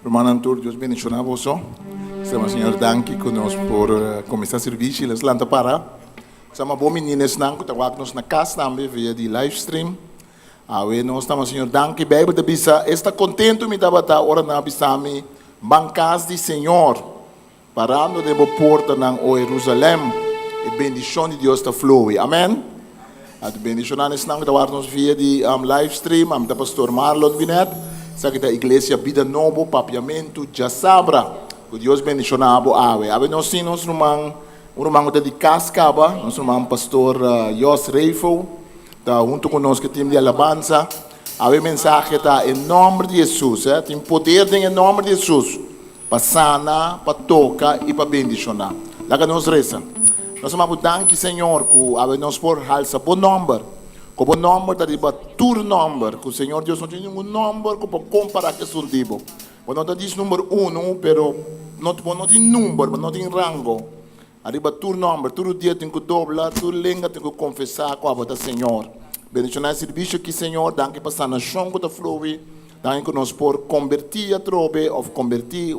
Rumannan tur, Dios bendiciona boso. Sema Señor danki ku nos por eh, kuminsá sirbishi. Les lanta para. Sama bo mininesnan ku ta wak nos na kas tambe via di livestream. Awe nos ta Señor danki. Bijbel ta bisa, esta contento mi tabata ora nan a bisa mi, ban cas di Señor, parando den bo portanan, o Jerusalem, e bendicion di Dios ta flui. Amen. A ta bendicioná esnan ku ta wak nos via di um, live stream. Ami ta Pastor Marlon Binet. Esaki ta Iglesia Bida Nobo, Papiamentu, Djasabra. Ku Dios bendicioná bo awe. Awe nos tin nos ruman, un ruman ku ta di kas kaba, nos ruman Pastor uh, Jos Reifo. Ta hunto ku nos ku e tim di alabansa. Awe mensahe ta e nòmber di Hesus. Eh? Tin poder den e nòmber di Hesus pa sana, pa toka i pa bendishoná. Laga nos resa. Nos a manda bo danki, Señor, ku awe nos por halsa bo nòmber. Ku bo nòmber ta riba tur nòmber. Ku Señor Dios no tin ningun nòmber ku por kompará ku esun di bo. Bo no ta dis number uno, pero no, bo no tin number, bo no tin rango. Ariba tur nomber, tur rudia tin ku dobla, tur lenga tin ku konfesá ku abo ta Señor. Bendishoná e sirbisio aki, Señor. Danki pa sanashon ku ta flui. Danki ku nos por kombertí atrobe òf kombertí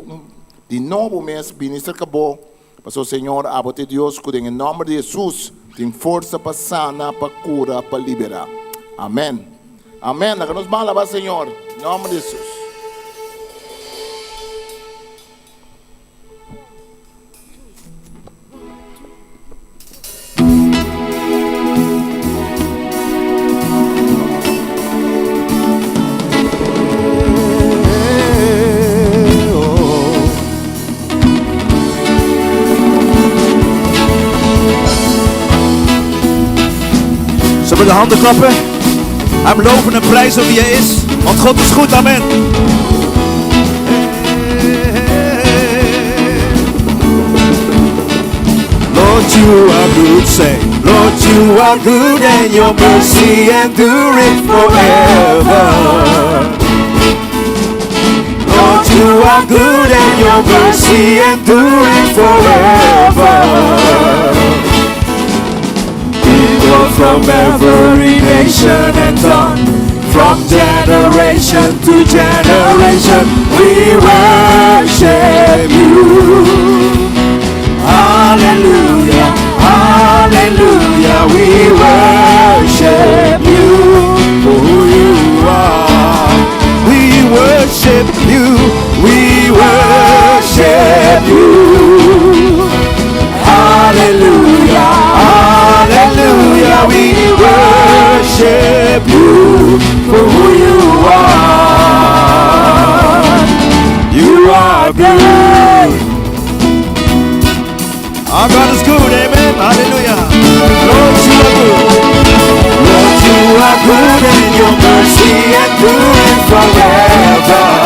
di nobo mes bini serka bo. Pasobra, Señor, abo ta e Dios ku den e nòmber di Hesus tin forsa pa sana, pa kura, pa liberá. Amèn. Amèn. Laga nos ban alabá Señor. Nòmber di Hesus. Zullen we de handen klappen? Hem loven en prijzen wie hij is. Want God is goed, amen. Lord, you are good, say. Lord, you are good and your mercy endure it forever. Lord, you are good and your mercy endure it forever. People from every nation and tongue, from generation to generation, we worship you. Hallelujah, hallelujah, we worship you for who you are. We worship you, we worship you. Hallelujah, hallelujah, we worship you for who you are. You are good. Our God is good, amen. Hallelujah. Lord, you are good. Lord, you are good and your mercy endureth forever.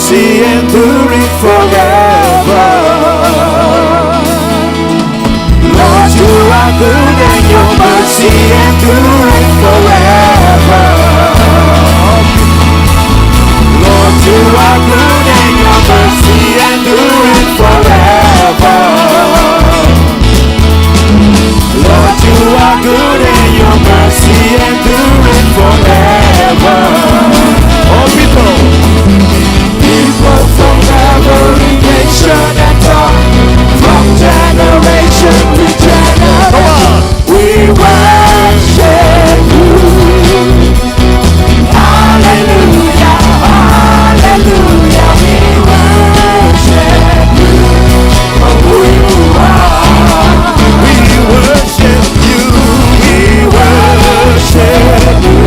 mercy endureth forever. Lord, you are good and your mercy endureth forever. Lord, you are good and your mercy endureth forever. Lord, you are good and your mercy endureth forever. Oh, people, people from every nation and tongue, from generation to generation, we worship you. Hallelujah, hallelujah, we worship you for who you are. We worship you, we worship you.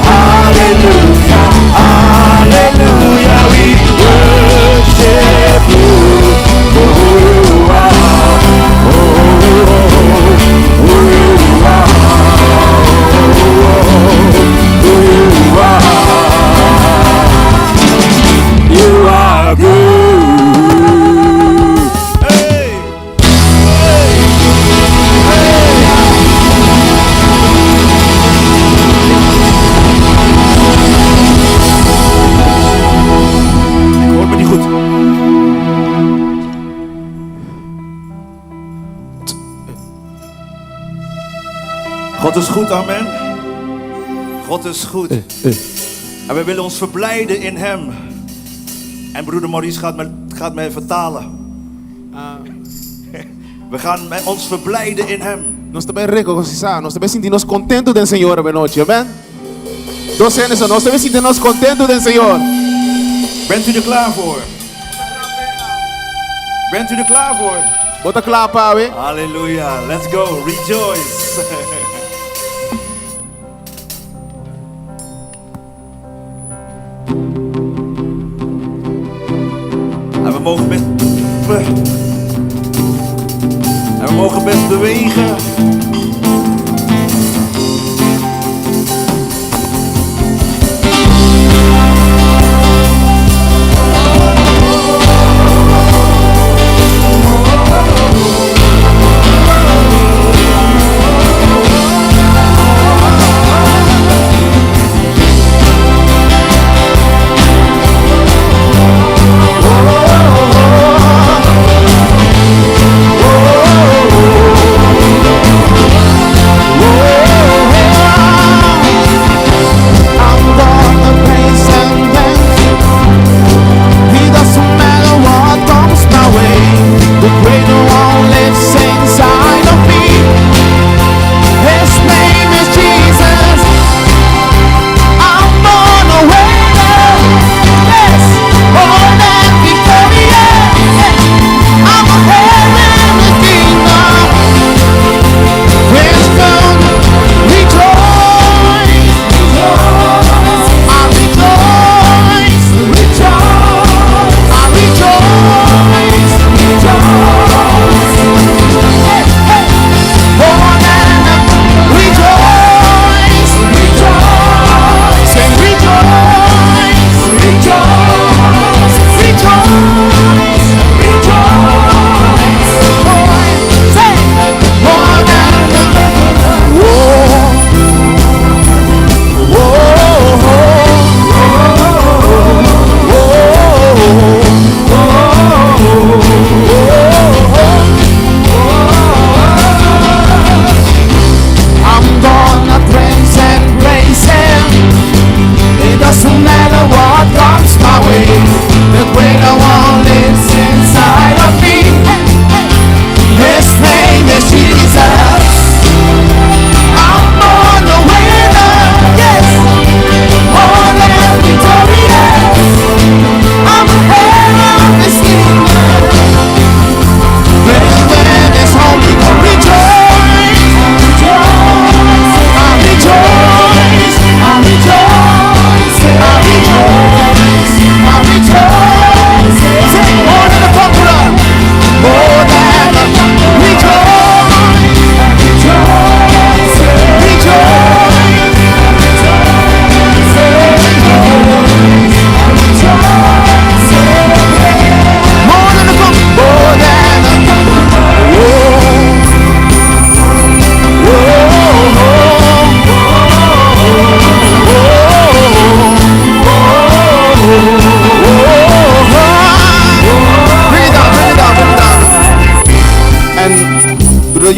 Hallelujah, hallelujah, we worship you for who you are. Oh, who you are. Who you are. You are good. Hey, hey, hey. Ik hoor me niet goed. God is goed, amen. God is goed. En we willen ons verblijden in Hem. En broeder Maurice gaat mij vertalen. We gaan met ons verblijden in Hem. Nos ta bai regosihá, nos ta bai sinti nos kontentu den Señor awe nochi, amèn? Dos hende, nos ta bai sinti nos kontentu den Señor. Bent u er klaar voor? Bent u er klaar voor? Bo ta kla pa awe? Halleluja, let's go, rejoice. En we mogen best. En we mogen best bewegen.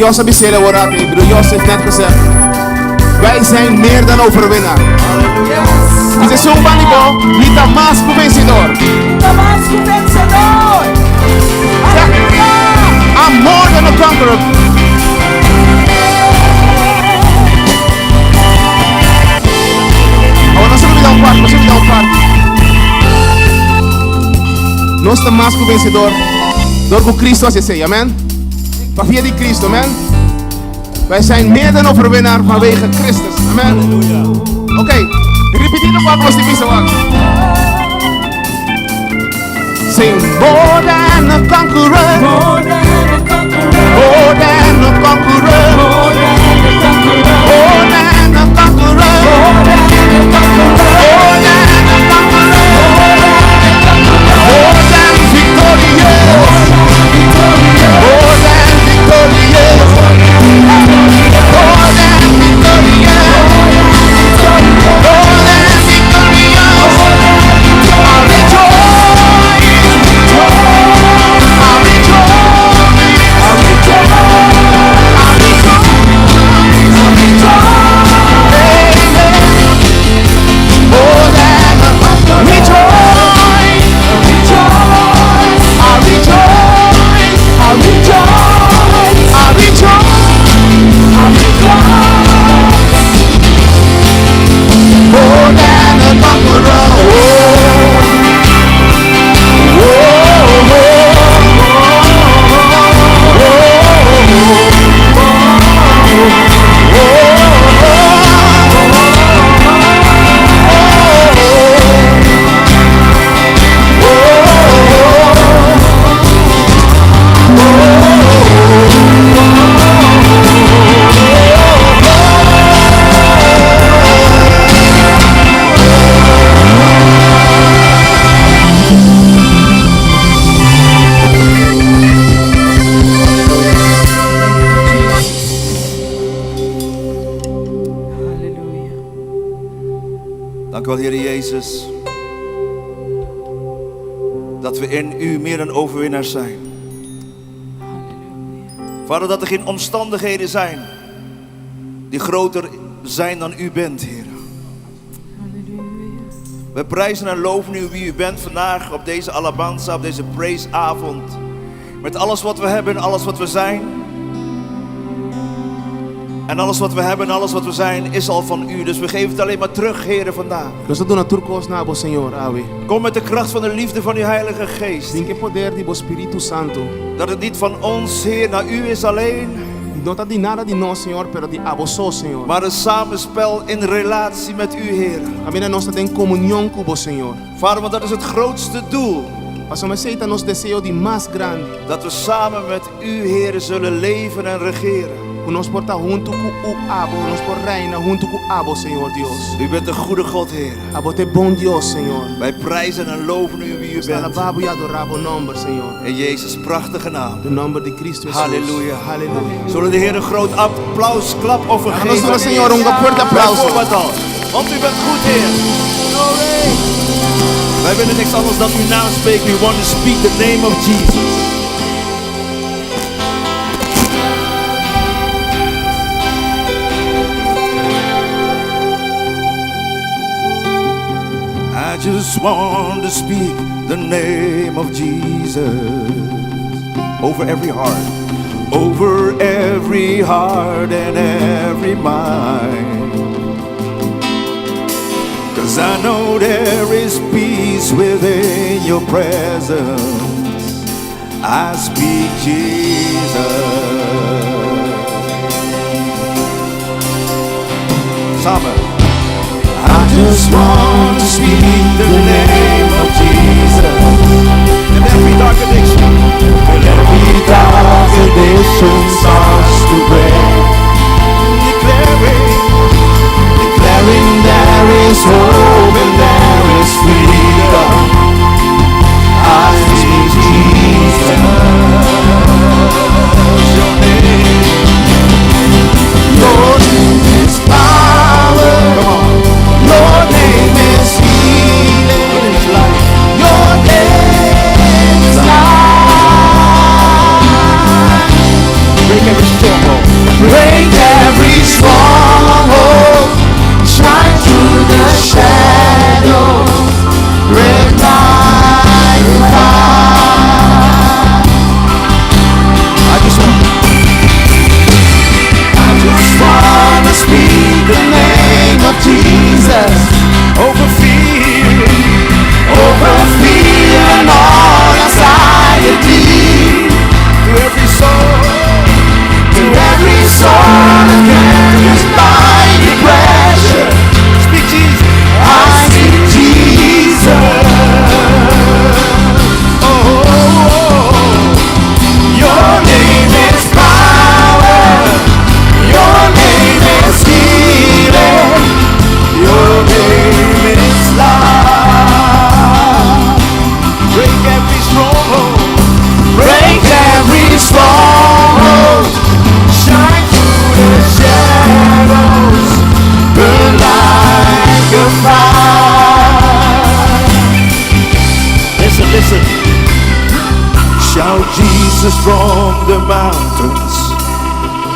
Jos a bis'é awor aki, broer Jos heeft net gezegd, Wij zijn meer dan overwinnaar. Dice esun ban di bo, Mi ta mas ku vensidor. Mi ta mas ku vensedor. Aleluya! I'm more than a conqueror. Awor nos a lubida un parti, nos a lubida un parti. Nos ta mas ku vensedor dor ku Cristo hasi esei, amen. Pa via di Cristo, amen. Wij zijn meer dan overwinnaar vanwege Christus, amen. Oké, ripití lokual ku nos tin bisa wak. Sing more than a conqueror. More than a conqueror. More than a conqueror. More than a conqueror. More than a conqueror. More than a conqueror. More than a conqueror. More than victorious. More than victorious. More than victorious. More than victorious. I rejoice. I rejoice. I rejoice. I rejoice. More than a conqueror. Rejoice. I rejoice. I rejoice. I rejoice. I rejoice. More than a conqueror. Oh, oh, Halleluja. Dank u wel, Heer Jezus. Dat we in u meer dan overwinnaars zijn. Halleluja. Vader, dat er geen omstandigheden zijn die groter zijn dan u bent, Heer. Halleluja. We prijzen en loven u wie u bent vandaag op deze Alabanza, op deze praise-avond. Met alles wat we hebben en alles wat we zijn. En alles wat we hebben en alles wat we zijn is al van u. Dus we geven het alleen maar terug, Heer, vandaag. Nos ta duna tur kos na bo, Señor, awe. Kom met de kracht van de liefde van uw Heilige Geest. Den e poder di bo Spiritu Santu. Dat het niet van ons, Heer, naar u is alleen. No ta di nada di nos, Señor, pero di abo so, Señor. Maar een samenspel in relatie met u, Heer. Kaminda nos ta den komunion ku bo, Señor. Vader, want dat is het grootste doel. Pasobra esei ta nos deseo di mas grandi. Dat we samen met u, Heer, zullen leven en regeren. Ku nos por ta huntu ku u abo, nos por reina huntu ku abo, Señor Dios. U bent een goede God, Heer. Abo ta bon Dios, Señor. Wij prijzen en loven u wie u Nos ta bent. alabá bo i adorá bo nòmber, Señor. In Jezus' prachtige naam. Den nòmber di Kristu Hesus. Halleluja. Halleluja. Zullen de Heer een groot applaus, klapoffer Laga nos geven? duna Señor un fuerte aplauso. Bijvoorbeeld al. Want u bent goed, Heer. Wij willen niks anders dan uw naam spreken. We want to speak the name of Jesus. I just want to speak the name of Jesus over every heart, over every heart and every mind. Cause I know there is peace within your presence. I speak Jesus. Samen. I just want to speak the name of Jesus. And every dark addiction, will every dark addiction starts to break. Declaring, declaring there is hope and there is freedom. I speak Jesus, your name. Your name is power. Come on. Your name is healing. Your name is life. Your name is life. Break every Break every stronghold. Shine through the shadows. Break like fire. I just wanna speak the name of Jesus over fear and all anxiety. To every soul that carries by depression. Speak Jesus. I speak Jesus. Oh, your name is power. Your name is healing. Your name is life. Break every stronghold. Break every stronghold. Shine through the shadows. Burn like a fire. Listen, listen. Shout Jesus from the mountains,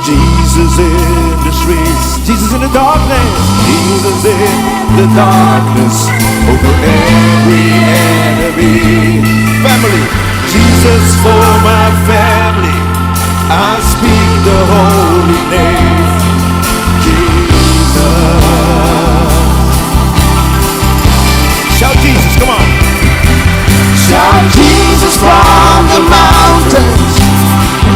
Jesus in the streets, Jesus in the darkness. Jesus in the darkness, over every enemy. Family. Jesus for my family, I speak the holy name, Jesus. Shout Jesus. Come on. Shout Jesus from the mountains,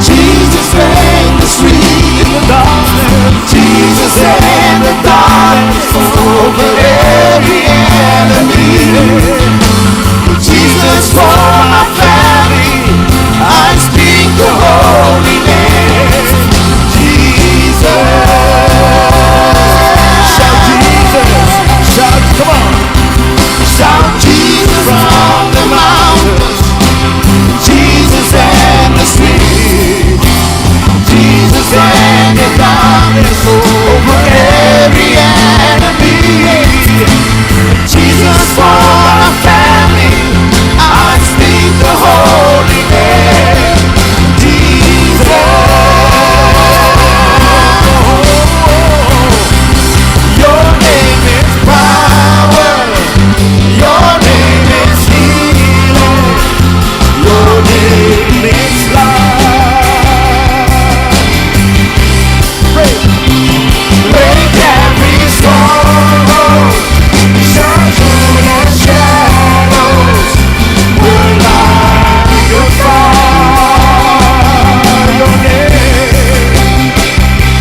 Jesus in the streets. In the darkness. Jesus in the darkness over every enemy. Jesus for my family, I speak the holy name. Jesus. Shout Jesus. Shout. Come on. Shout Jesus from the mountains. Jesus in the street. Jesus in the darkness over every enemy. Jesus for my family, I speak the holy name. Jesus. Your name is power. Your name is healing. Your name is life. Break. Break every stronghold. Shine through the shadows. Burn like a fire. Your name.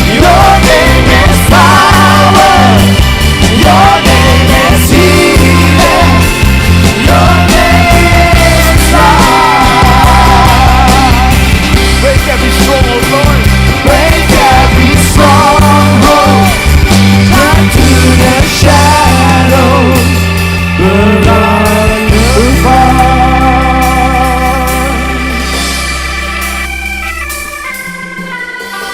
Your name is power. Your name is healing. Your name is life. Break every stronghold, Lord. Break every stronghold. Shine through the shadows. Burn like a fire.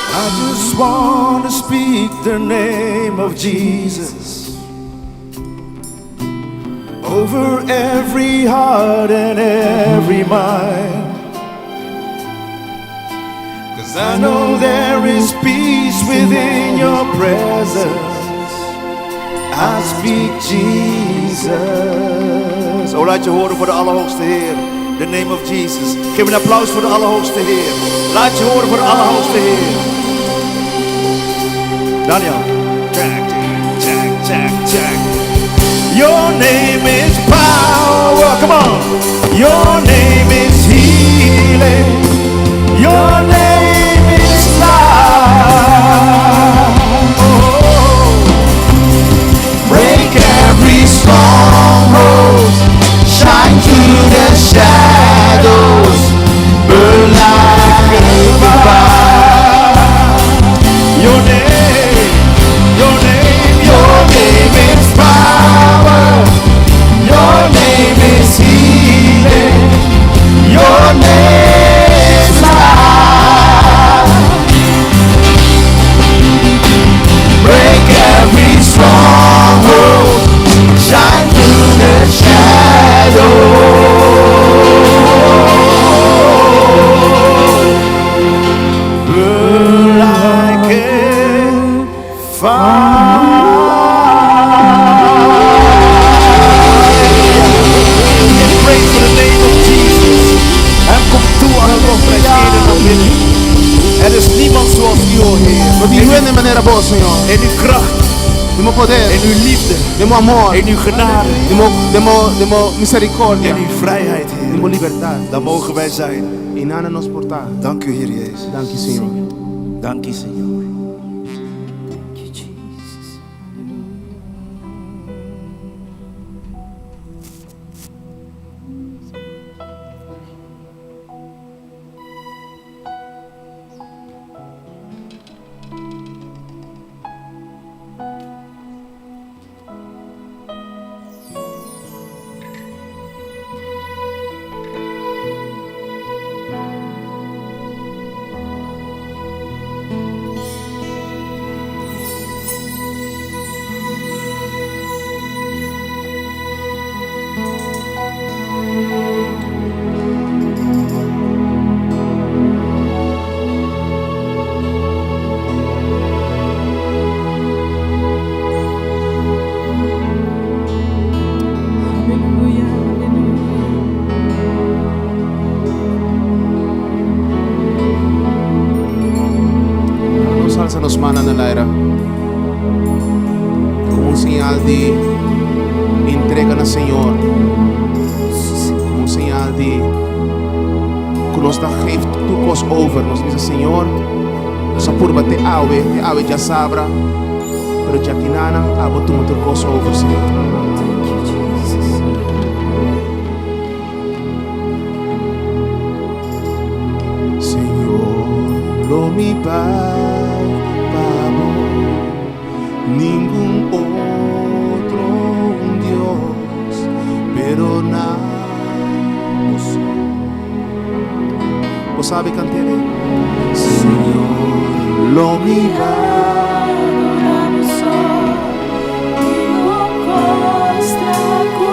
I just want to speak the name of Jesus over every heart and every mind. 'Cause I know there is peace within your presence. I speak Jesus. Oh, laat je horen voor de Allerhoogste Heer. The name of Jesus. Geef een applaus voor de Allerhoogste Heer. Laat je horen voor de Allerhoogste Heer. Daniel. Check, check, check, check. Your name is power. Come on. Your name is healing. Your name is life. Oh. Break every stronghold. Shine through the shadows. Burn like a fire. Your name, your name, Your name is power. Your name is healing. Your name is life. And praise for the name of Jesus. Hem komt toe aan de lofprijs, eer en aanbidding. Er is niemand zoals u, o Heer. No tin hende manera bo, Señor. In uw kracht, Den bo poder, in uw liefde, den bo amor, in uw genade, den bo, den bo, den bo misericordia, in uw vrijheid, den bo Heer. libertad. Daar mogen wij zijn. Einan nos por ta. Dank u, Heer Jezus. Danki, Señor. Dank u, Señor. Thank you, Jesus. Aleluya, aleluya. Nos alsa nos mannan na laira como un señal di entrega na Señor. Como un señal di ku nos ta geef tur kos over. Nos bisa Señor, nos a purba te awe, te awe djasabra, pero djakinana abo tuma tur kos over, Señor. Thank you, Jesus. Señor, lo mi bai pa bo, ningun otro Dios, pero na bo so. Bo sabi kant'é? Señor, lo mi bai. Adoramos ningun kos ta ku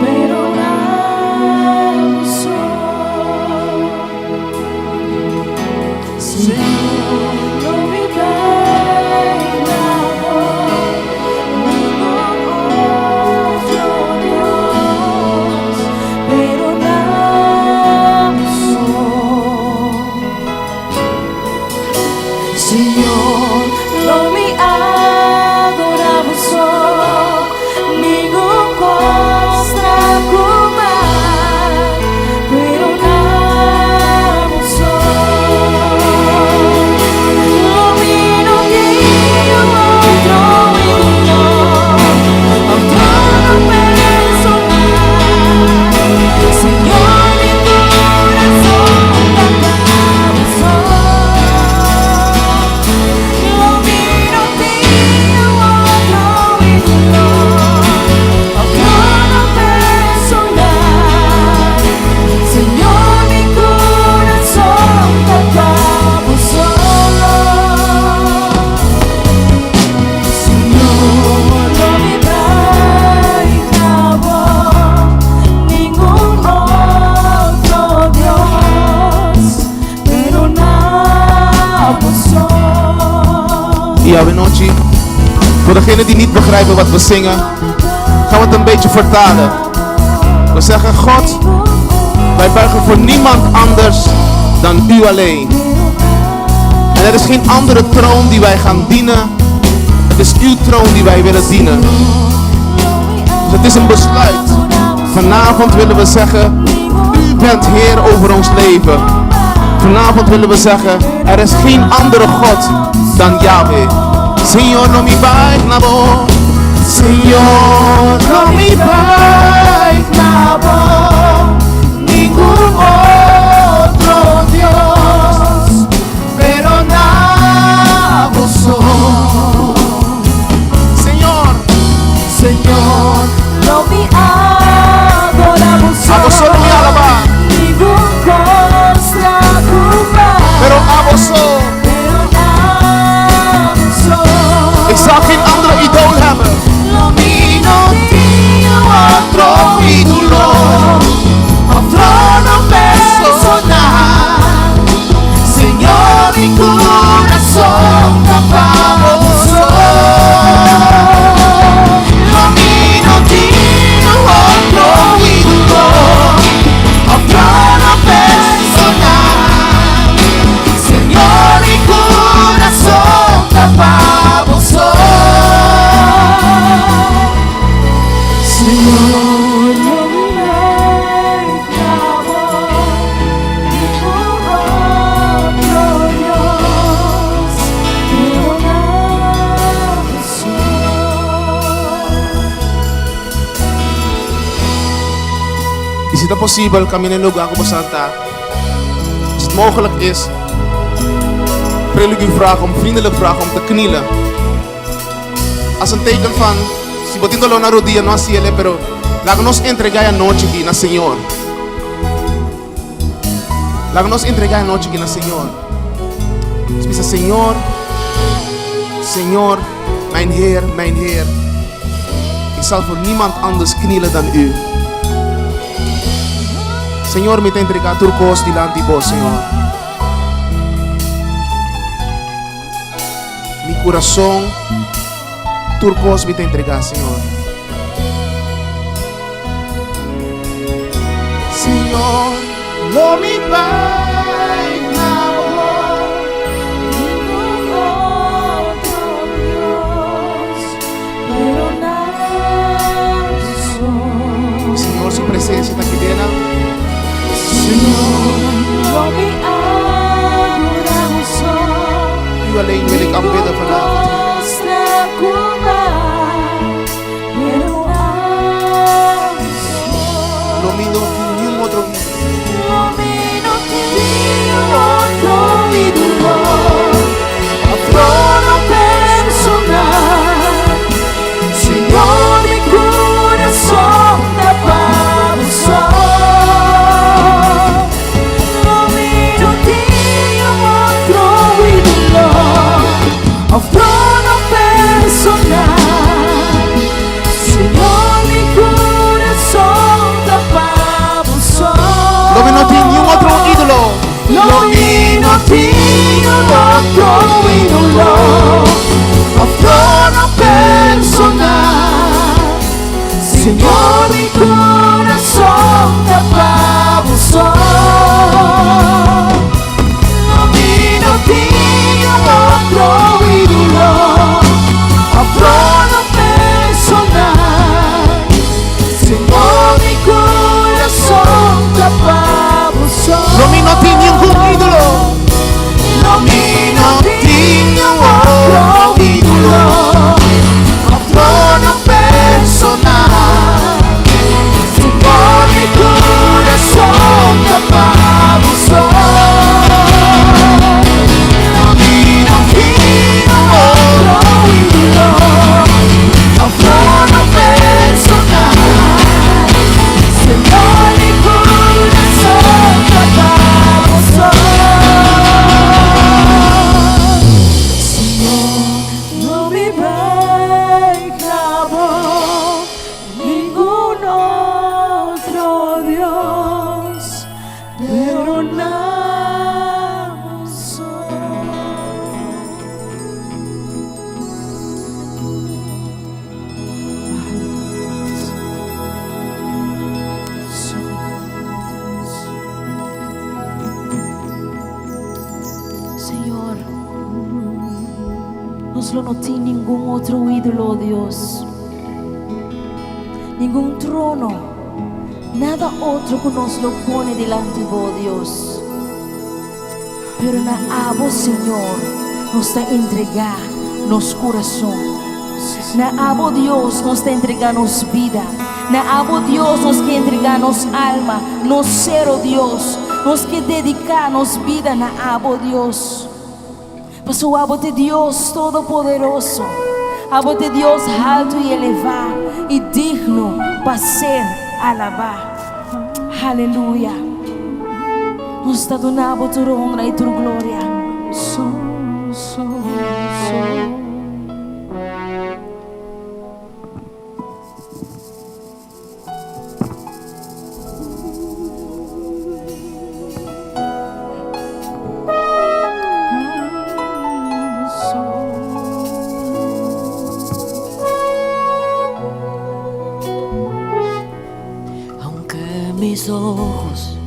pero na bo so. Señor, lo mi bai na bo, ningun otro Dios, pero na bo so. Señor, lo mi adorá bo so, ningun kos ta ku pero na bo so. Lo mi no tin otro ídolo, otro personal. Señor, mi kurason ta pa bo so. Lo mi no tin otro ídolo, otro personal. Señor, mi kurason ta pa bo so. Señor, lo mi bai na bo, ningun otro Dios, pero na bo so. I anochi, voor degenen die niet begrijpen wat we zingen, gaan we het een beetje vertalen. We zeggen, God, wij buigen voor niemand anders dan u alleen. En er is geen andere troon die wij gaan dienen. Het is uw troon die wij willen dienen. Dus het is een besluit. Vanavond willen we zeggen, u bent Heer over ons leven. Vanavond willen we zeggen, er is geen andere God dan Yahweh. Señor, lo mi bai na bo. Señor, lo mi bai na bo. Ningun otro Dios, pero na bo so. Señor, Señor, lo mi adorá bo so. A bo so lo mi alabá. Ningun kos ta Pero abo so. Pero abo so. Ik zal geen andere idool hebben. Lo mi no tin Otro ídolo. Si ta posibel, camina e lugar cu bo santa. Als het mogelijk is, wil ik u vragen om vriendelijk vragen om te knielen. Als een teken van, si bo tin dolor na rodia, no haciele, pero laga nos entrega e anochi aki na Señor. Laga nos entrega e anochi aki na Señor. Nos bisa, Señor, Señor, mijn Heer, mijn Heer, ik zal voor niemand anders knielen dan U. Señor, mi ta entrega tur cos dilanti Bo, Señor. Mi curason, tur cos mi ta entrega, Señor. Señor, lo mi bai na bo. Ningún otro Dios, pero na bo. Señor, su presencia ta aki den. Señor, lo mi adora bo so. U alleen wil ik aanbidden vanavond. Cos ta cu pero abo so. Lo mi no tin ningun otro ídolo. Lo mi no tin otro ídolo, of trono personal. Señor, mi curason ta pa bo so. Lo mi no tin otro ídolo, of trono personal. Señor, mi curason ta pa bo so. Lo mi no tin ningun otro ídolo. Lo mi no tin otro ídolo, of trono personal. Señor, mi curason ta pa bo so. Lo mi no tin otro ídolo, of trono personal. Señor, mi curason ta pa bo so. Lo mi no tin ningun ídolo. Lo mi no tin otro ídolo, of trono personal. Señor, mi curason ta pa bo so. Lo mi no tin otro ídolo, of trono personal. Señor, mi curason ta pa bo so. Señor, lo mi buig na bo, ningun otro Dios, pero na bo so. Señor, nos lo no tin ningun otro ídolo, oh Dios. Ningun trono, nada otro cu nos lo pone dilanti bo, Dios. Pero na abo, Señor, nos ta entrega nos curason. Na abo, Dios, nos ta entrega nos bida. Na abo, Dios, nos kier entrega nos alma, nos ser, oh Dios. Nos kier dedica nos bida na abo, Dios. Paso abo ta Dios Todopoderoso. Abo ta Dios halto y eleva y digno pa ser alaba. Aleluya. Nos ta duna bo tur honra y tur gloria. So, so, so. Aunque mis ojos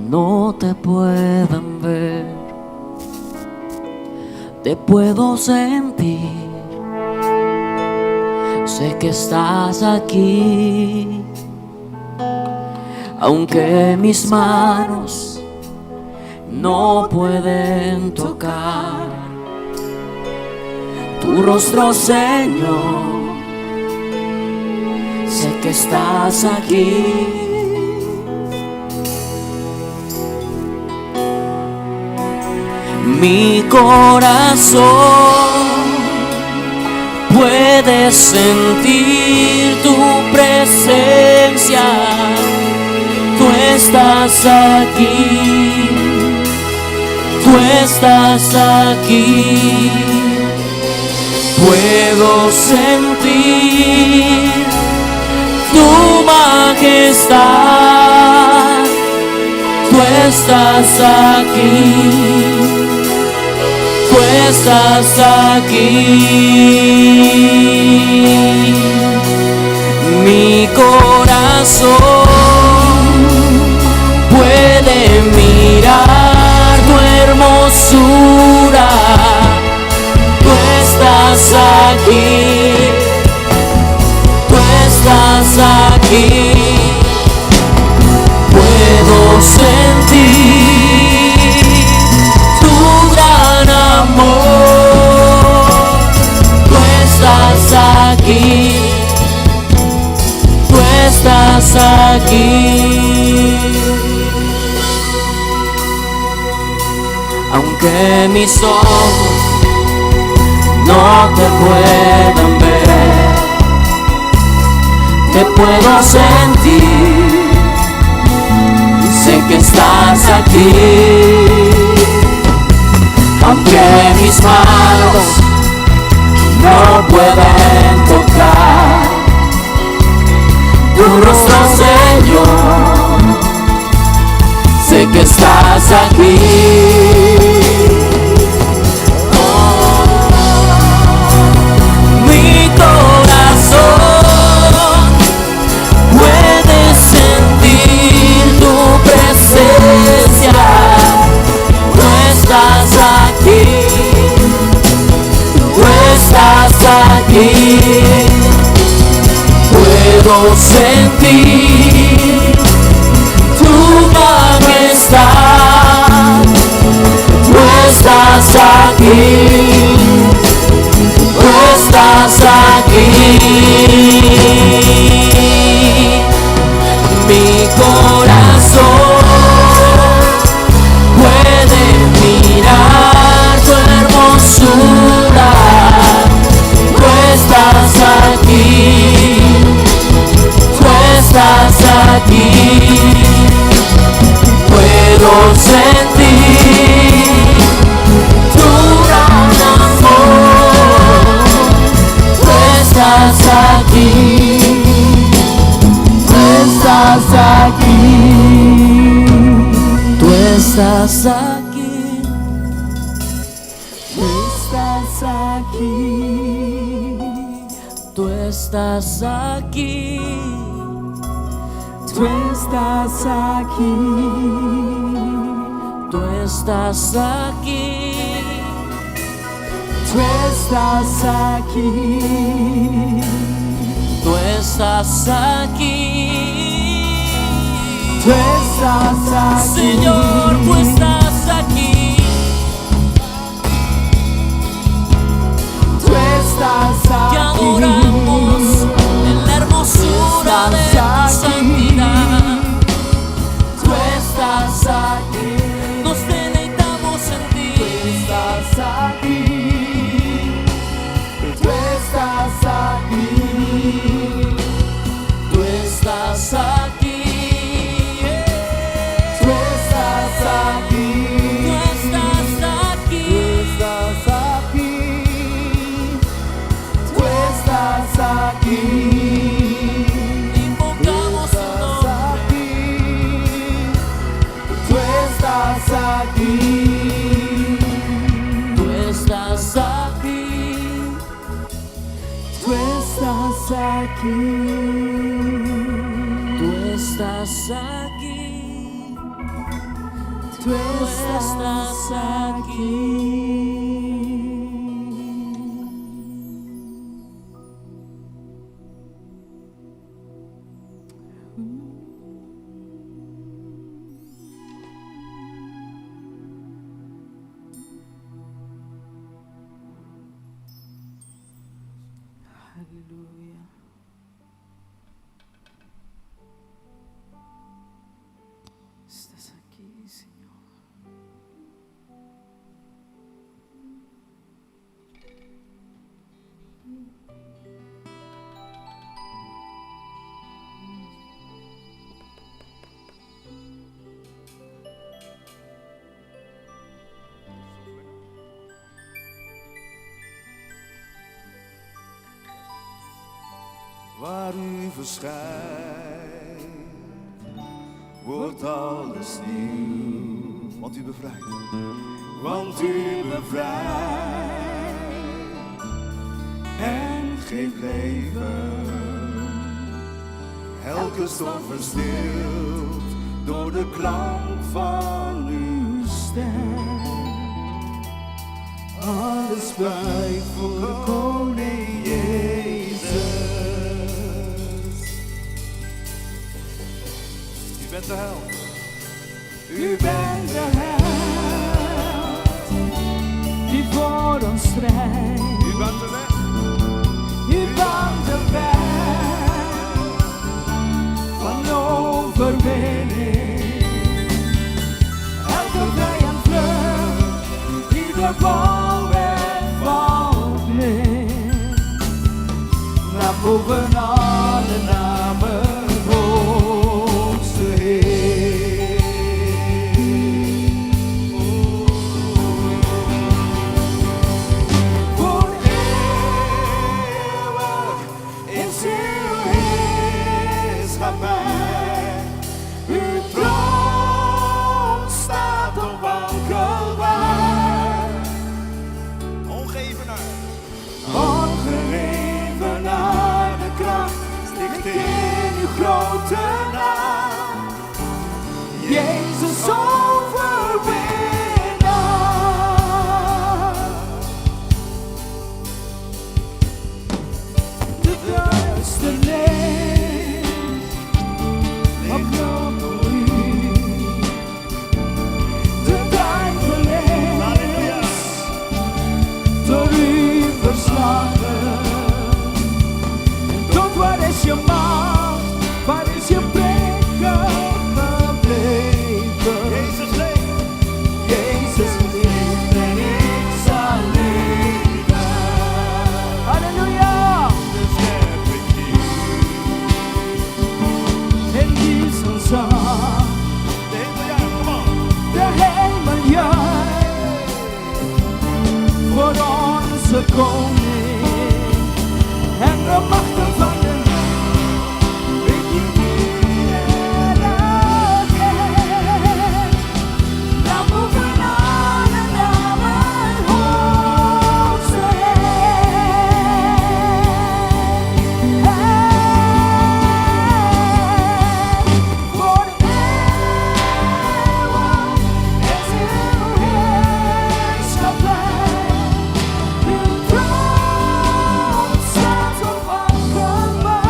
no te puedan ver, te puedo sentir. Sé que estás aquí, aunque mis manos no pueden tocar tu rostro, Señor. Sé que estás aquí. Mi corazón puede sentir tu presencia. Tú estás aquí. Tú estás aquí. Puedo sentir tu majestad. Tú estás aquí. Tú estás aquí. Mi corazón puede mirar tu hermosura. Tú estás aquí. Tú estás aquí. Puedo sentir tu gran amor. Tú estás aquí. Tú estás aquí. Aunque mis ojos no te puedan ver, te puedo sentir. Sé que estás aquí. Aunque mis manos no pueden tocar tu rostro, Señor, sé que estás aquí. Mi corazón puede sentir tu presencia. Tú estás aquí. Tú estás aquí. Puedo sentir tu majestad. Tú estás aquí. Tú estás aquí. Mi corazón puede mirar tu hermosura. Tú estás aquí. Tú estás aquí. Puedo sentir tu gran amor. Tú estás aquí. Tú estás aquí. Tú estás aquí. Tú estás aquí. Tú estás aquí. Tú estás aquí. Tú estás aquí. Tú estás aquí. Tú estás aquí. Tú estás aquí. Señor, tú estás aquí. Tú estás Te aquí. adoramos en la hermosura de tu santidad. Tú estás aquí. Nos deleitamos en ti. Tú estás aquí. Tú estás aquí. Tú estás aquí. Tú estás aquí. Tú estás aquí. Tú estás aquí. Tú estás aquí. Invocamos tu Estás nombre. aquí. Tú estás aquí. Tú estás aquí. Tú estás aquí. Tú estás aquí. Tú estás aquí. Aleluya. Estás aquí, Señor. Waar u verschijnt, wordt alles nieuw. Want u bevrijdt. Want u bevrijdt en geeft leven. Elke storm verstilt door de klank van uw stem. Alles buigt voor koning Jezus. U bent de held. U bent de held die voor ons strijdt. U bent de weg. U bent de weg van overwinning. Elke vijand vlucht, ieder bolwerk valt neer. Naar boven alle namen, hoogste Heer. Voor eeuwig is uw heerschappij. Uw troon staat onwankelbaar. Ongeëvenaard. Ongeëvenaarde kracht ligt in uw grote naam. Jezus overwinnaar. De duisternis op voor u. De duivel is door u verslagen. Tot waar is je macht? Waar is je prikkel gebleven? Jezus leeft. Jezus leeft en ik zal leven. Halleluja! Dus heb ik hier. En die zal zang, De hemel juicht, come on. de hemel juicht voor onze koning. En de machten van de hel, weet je niet erg. Naam boven alle namen, hoogste Heer. Voor eeuwig is uw heerschappij. Uw troon staat onwankelbaar.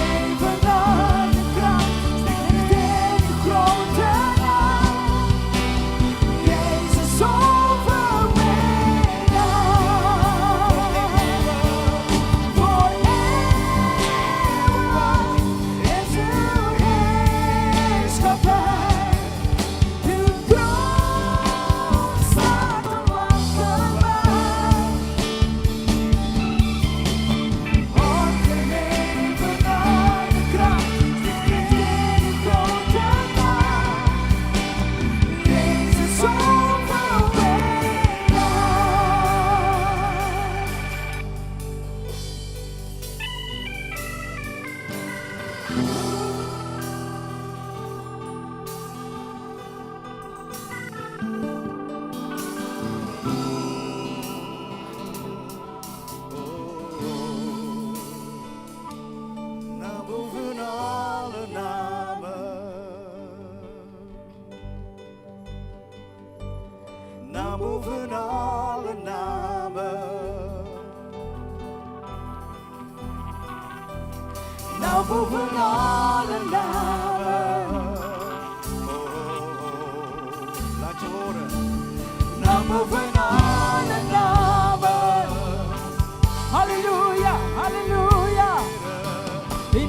Ongeëvenaarde kracht ligt in uw grote naam. Jezus overwinnaar. Voor eeuwig is uw heerschappij. Uw troon staat onwankelbaar. Ongeëvenaarde kracht ligt in uw grote naam. Jezus overwinnaar. Naam boven alle namen. Naam boven alle namen. Naam boven alle namen. Oh, oh, oh. Laat je horen. Naam boven alle namen. Halleluja, halleluja.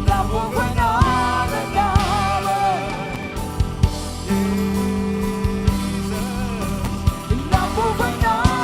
Naam boven alle namen. Naam boven alle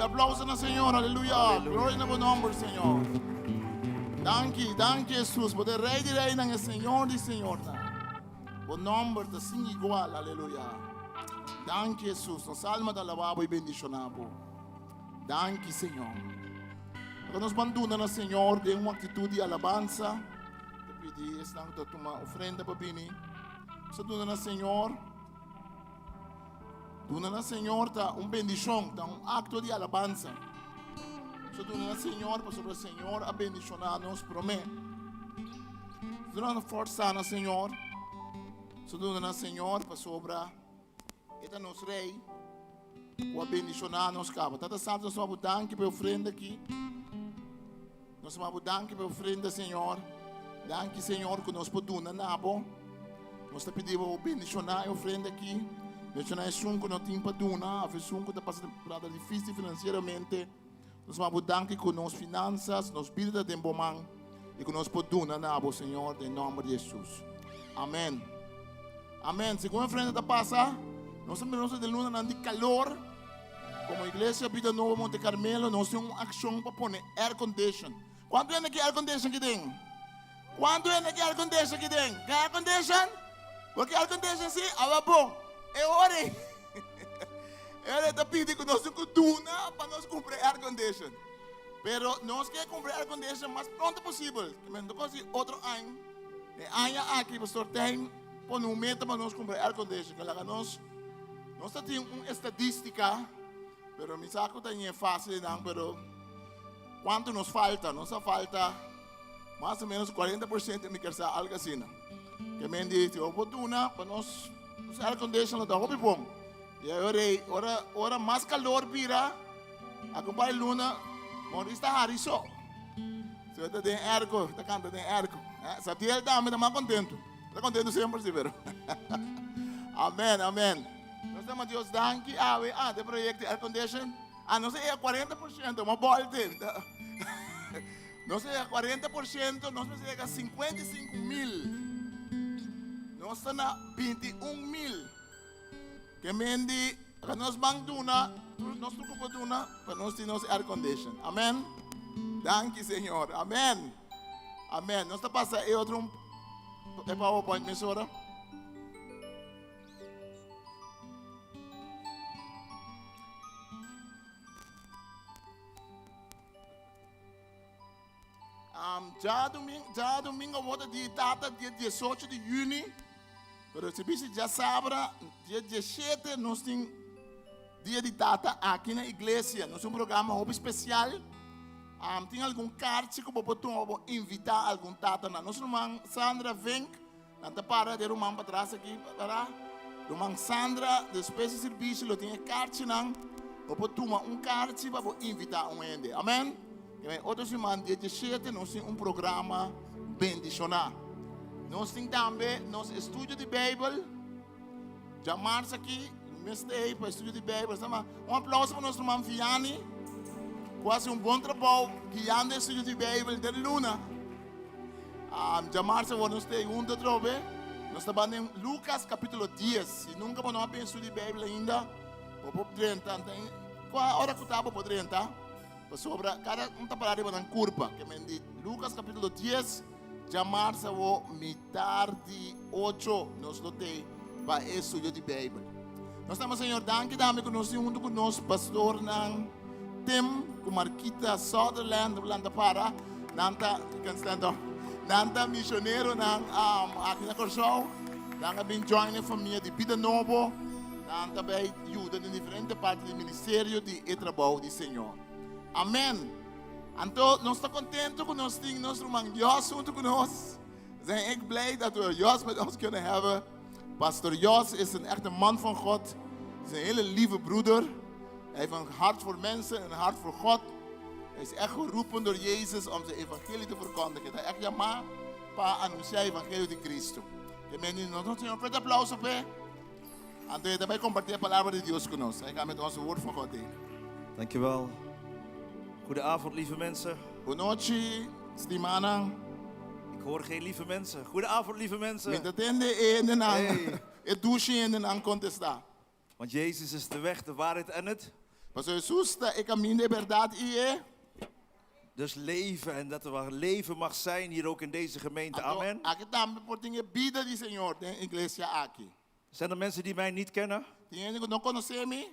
Aplauso na Señor. Aleluya. Gloria na bo nomber, Señor. Danki, danki Jesus. Bo ta Rey di Reynan e Señor di Señornan. Bo nomber ta sin igual. Aleluya. Danki Jesus. Nos alma ta alaba bo y bendiciona bo. Danki Señor. Ora nos ban duna na Señor den un actitud di alabanza. Ta pidi esnan ku ta tuma ofrenda pa bini. Nos ta duna na Señor. Duna na Señor ta un bendishon, ta un akto di alabansa. Nos ta duna na Señor pasobra Señor a bendishoná nos promé. Nos ta duna forsa na Señor. Nos ta duna na Señor pasobra E ta nos Rei ku a bendishoná nos kaba. Tata Santu, nos ta bo danki pa e ofrenda aki. Nos ta bo danki pa e ofrenda, Señor. Danki, Señor, ku nos por duna na bo. Nos ta pidi bo bendishoná e ofrenda aki. Bendishoná esun ku no tin pa duna, òf esun ku ta pasa temporada difísil finansieramente. Nos ta bo danki ku nos finansas, nos bida ta den bo man i ku nos por duna na bo, Señor, den nòmber di Hesus. Amèn. Amèn. Segun e ofrenda ta pasa, nos ta mira nos ta den lunanan di kalor. Komo Iglesia Bida Nobo Monte Carmelo, nos tin un akshon pa pone air condition. Kuantu hende ke air condition aki den? Kuantu hende ke air condition aki den? Ke air condition? Bo ke air condition si? Awa bon. E ora ei, e ora ei ta pidi ku nos tin ku duna pa nos kumpra air condition. Pero nos ke kumpra air condition mas pronto posibel. Ke men no ta konsigi otro aña. E aña aki Pastor Tijn pone un meta pa nos kumpra air condition. Ke laga nos. Nos ta tin un estadística, pero mi sa ku ta ñe fácil nan, pero kuantu nos falta? Nos a falta mas o menos 40% mi ker sa algo asina. Ke men di, si bo por duna pa nos nos air condition lo ta hopi bon. I ora ei, ora ora mas kalor bira, aki un par di luna, Maurice ta hari so. Si bo ta den airco, ta kanta den airco. Eh, Satiel tambe ta mas kontentu. Ta kontentu semper si, pero. Amen, amen. Nos dama Dios danki awe. Ah, de proyecto air condition. Ah, nos e 40%, ma bolte. Nos e 40%, nos mester llega 55 mil. Nos ta na 21 mil. Ke mendi, nos ban duna, nos tur ku por duna, pa nos tin nos air condition. Amen. Danki, Señor. Amen. Amen. Nos ta pasa e otro e PowerPoint mesora. Um, djadomingo, djadomingo word di tata dia 18 di juni. Pero si bisi dja sabra, dia 17 nos tin dia di tata aki na iglesia. Nos tin un programa hopi spesial. Um, tin algun kaartje ku bo por tuma bo invita algun tatanan. Nos ruman Sandra Vink, nan ta para de ruman patras aki, para. Ruman Sandra, despues di servicio lo tin e kaartjenan. Bo por tuma un kaartje pa bo invita un hende. Amen. Keme otro siman dia 17 nos tin un programa bendishoná. Nos tin tambe nos estudio di Bijbel. Djamars aki, mes ta ei pa estudio di Bijbel. Sama, un aplauso pa nos ruman Vianney, ku hasi un bon trabou guiando e estudio di Bijbel den luna. Um, djamars awor nos ta ei huntu atrobe. Nos ta ban den Lucas capítulo 10. Si nunca bo no a bin estudio di Bijbel ainda, bo por drenta. Kua ora ku ta bo por drenta? Pasobra kada un ta para riba nan kurpa. Ke men di Lucas capítulo 10. Djamars awo mitar di ocho nos lo tei pa e estudio di Bijbel. Nos ta Señor danki tambe ku nos tin huntu ku nos pastornan Tim ku Marquita Sutherland lanta para. Nan ta, you can stand up. Nan ta misioneronan um, aki na Kòrsou. Nan a bin join e famia di Bida Nobo. Nan ta bai yuda den diferente parti di ministerio di e trabou di Señor. Amen. Anto nos ta contento cu nos tin nos ruman Jos hunto cu nos. We zijn echt blij dat we Jos met ons kunnen hebben. Pastor Jos is een echte man van God. Is een hele lieve broeder. Hij heeft een hart voor mensen en een hart voor God. Hij is echt geroepen door Jezus om zijn evangelie te verkondigen. Hij echt yama pa anunciar e evangelio di Cristo. Que men nos un fuerte aplauso pe. Anto e ta bai comparti e palabra di Dios cu nos. Hij gaat met ons het woord van God delen. Dankjewel. Goedenavond, lieve mensen. Bonochi, stimanan. Ik hoor geen lieve mensen. Goedenavond, lieve mensen. Mi ta tende e hendenan, Hey. e dushi hendenan contesta. Want Jezus is de weg, de waarheid en het. Pasobra Hesus ta e kaminda, e bèrdat i e. Dus leven en dat er waar leven mag zijn hier ook in deze gemeente. Anto, Amen. aki tambe por tin e bida di Señor den iglesia aki. Zijn er mensen die mij niet kennen? Tin hende ku no konosé mi?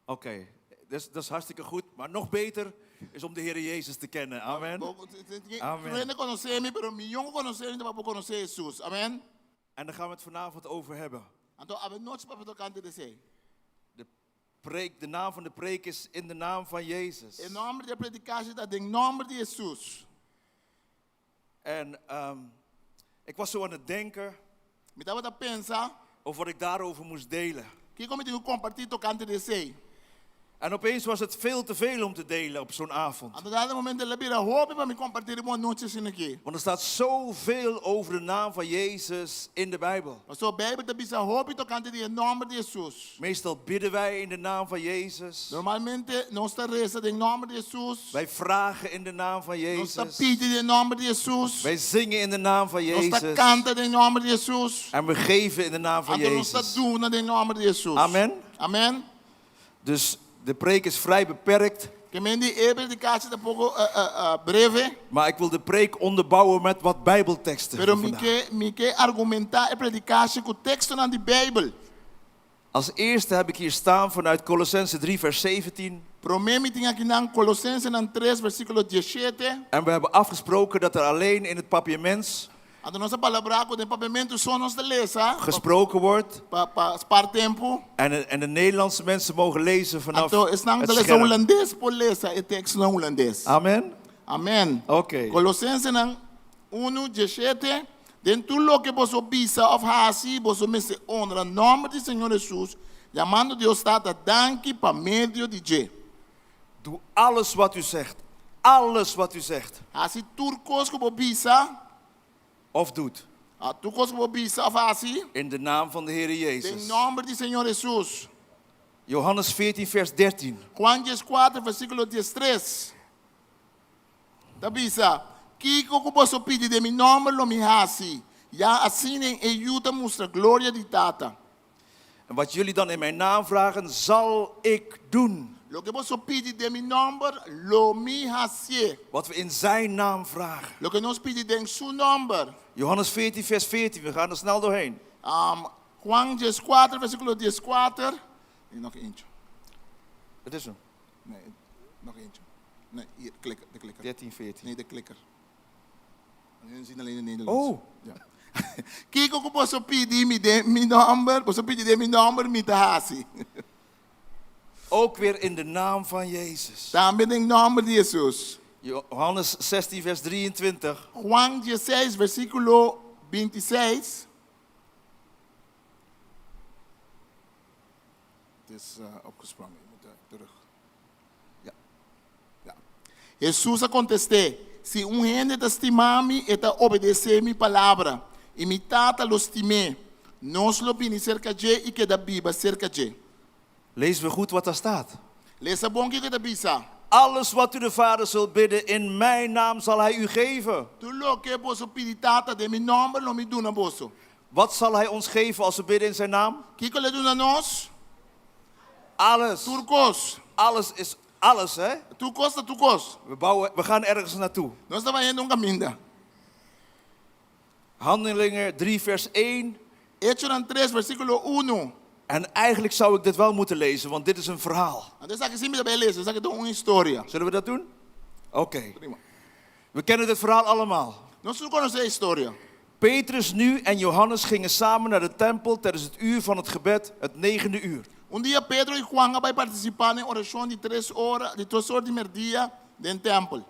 Oké, dus, dat is hartstikke goed. Maar nog beter is om de Heer Jezus te kennen. Amen. Amen. Hende konosé mi, pero mihó ku konosé mi ta pa bo konosé Hesus. Amen. En daar gaan we het vanavond over hebben. Anto awe nochi papia tokante di esei. De preek, de naam van de preek is in de naam van Jezus. E nòmber di e predikashi ta den nòmber di Hesus. En ik was zo aan het denken Mi tabata pensa over wat ik daarover moest delen. kiko mi tin ku kompartí tokante di esei. En opeens was het veel te veel om te delen op zo'n avond. Anto dado momento el a bira hopi pa mi kompartí riba un anochi asina aki. Want er staat zoveel over de naam van Jezus in de Bijbel. Pasobra Beibel ta bisa hopi tokante di e nòmber di Hesus. Meestal bidden wij in de naam van Jezus. Normalmente nos ta resa den nòmber di Hesus. Wij vragen in de naam van Nos ta Jezus. pidi den nòmber di Hesus. Wij zingen in de naam van Nos ta Jezus. kanta den nòmber di Hesus. En we geven in de naam van Anto nos ta Jezus. duna den nòmber di Hesus. Amen. Amen. Dus de preek is vrij beperkt. Ke men di e predikashi ta poko breve. Maar ik wil de preek onderbouwen met wat Bijbelteksten. Pero van mi vandaag. ke mi ke argumentá e predikashi ku tekstonan di Beibel. Als eerste heb ik hier staan vanuit Colossense 3 vers 17. Promé mi tin akinan Kolosensenan tres versíkulo diesshete. En we hebben afgesproken dat er alleen in het Papiaments Anto nos a palabrá ku den papiamentu so nos ta lesa gesproken wordt. pa pa spar tempu. En de, en de Nederlandse mensen mogen lezen vanaf Anto esnan ku het ta lesa scherm. hulandes por lesa e tekstonan hulandes. Amen. Amen. Oké. Kolosensenan unu diesshete, Den tur loke boso bisa òf hasi, boso mester honra nòmber di Señor Hesus, yamando Dios Tata danki pa medio di dje. Doe alles wat u zegt. Alles wat u zegt. Hasi tur kos ku bo bisa. Of doet. Tur kos ku bo bisa òf hasi. In de naam van de Heer Den Jezus. nòmber di Señor Hesus. Johannes 14 vers 13. Juan dieskuater versíkulo diestres ta bisa, Kiko ku boso pidi den mi nòmber lo mi hasi, ya asina e Yu ta mustra gloria di Tata. En wat jullie dan in mijn naam vragen, zal ik doen. Loke boso pidi den mi nòmber, lo mi hasié. Wat we in zijn naam vragen. Loke nos pidi den su nòmber. Johannes 14, vers 14. We gaan er snel doorheen. Juan dieskuater, versíkulo dieskuater. Nee, nog eentje. Het is hem. Nee, nog eentje. Nee, hier, klikker, de klikker. 13, 14. Nee, de klikker. Hun zien alleen in Nederlands. Oh. Ja. Kiko ku boso pidi mi den mi nòmber, boso pidi den mi nòmber, mi ta hasi. Ook weer in de naam van Jezus. Tambe den nòmber di Hesus. Johannes 16, vers 23. Juan diesseis, versíkulo bintiseis. Het is opgesprongen, je moet terug. Ja. Ja. Hesus a kontest'é, Si un hende ta stima mi, e ta obedesé mi palabra, i mi Tata lo stim'é. Nos lo bini serka dje i keda biba serka dje. Lees we goed wat daar staat. Lesa bon kiko e ta bisa. Alles wat u de Vader zult bidden in mijn naam zal hij u geven. Tur loke boso pidi Tata den mi nòmber lo mi duna boso. Wat zal hij ons geven als we bidden in zijn naam? Kiko lo e duna nos? Alles. Tur kos. Alles is alles, hè? Tur kos ta tur kos. We, bouwen, we gaan ergens naartoe. Nos ta bayendo un kaminda. Handelingen 3, vers 1. Echonan tres, versíkulo unu. En eigenlijk zou ik dit wel moeten lezen, want dit is een verhaal. Anto esaki si mi ta bay lesa, esaki ta un historia. Zullen we dat doen? Oké. Prima. We kennen dit verhaal allemaal. Nos tur konosé e historia. Petrus nu en Johannes gingen samen naar de tempel tijdens het uur van het gebed, het negende uur. Un dia Pedro i Juan a bai partisipá den orashon di tres ora, di tres or di merdia den tèmpel.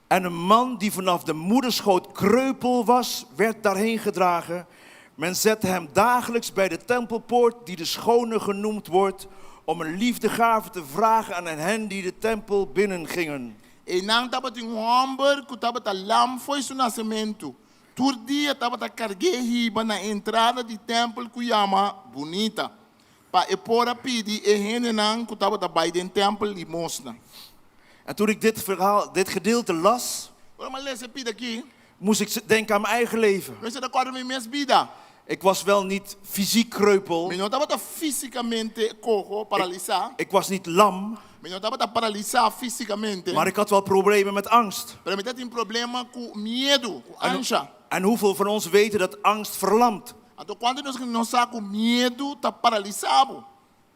En een man die vanaf de moederschoot kreupel was, werd daarheen gedragen. Men zette hem dagelijks bij de tempelpoort, die de Schone genoemd wordt, om een liefdegave te vragen aan hen die de tempel binnengingen. Einan tabatin un hòmber ku tabata lam fo'i su nasementu. Tur dia tabata karg'é hiba na e entrada di tèmpel ku yama Bunita, pa e por a pidi e hendenan ku tabata bai den tèmpel limosna. En toen ik dit verhaal, dit gedeelte las, Ora mi a lesa e pida akí, moest ik denken aan mijn eigen leven. mi a kòrda mi mes bida. Ik was wel niet fysiek kreupel. Mi no tabata físikamente koho, paralisá. Ik was niet lam. Mi no tabata paralisá físikamente. Maar ik had wel problemen met angst. Pero mi tabatin problema ku miedu, ku ansha. En hoeveel van ons weten dat angst verlamt? Anto kuantu di nos ku nos sa ku miedu ta paralisá bo?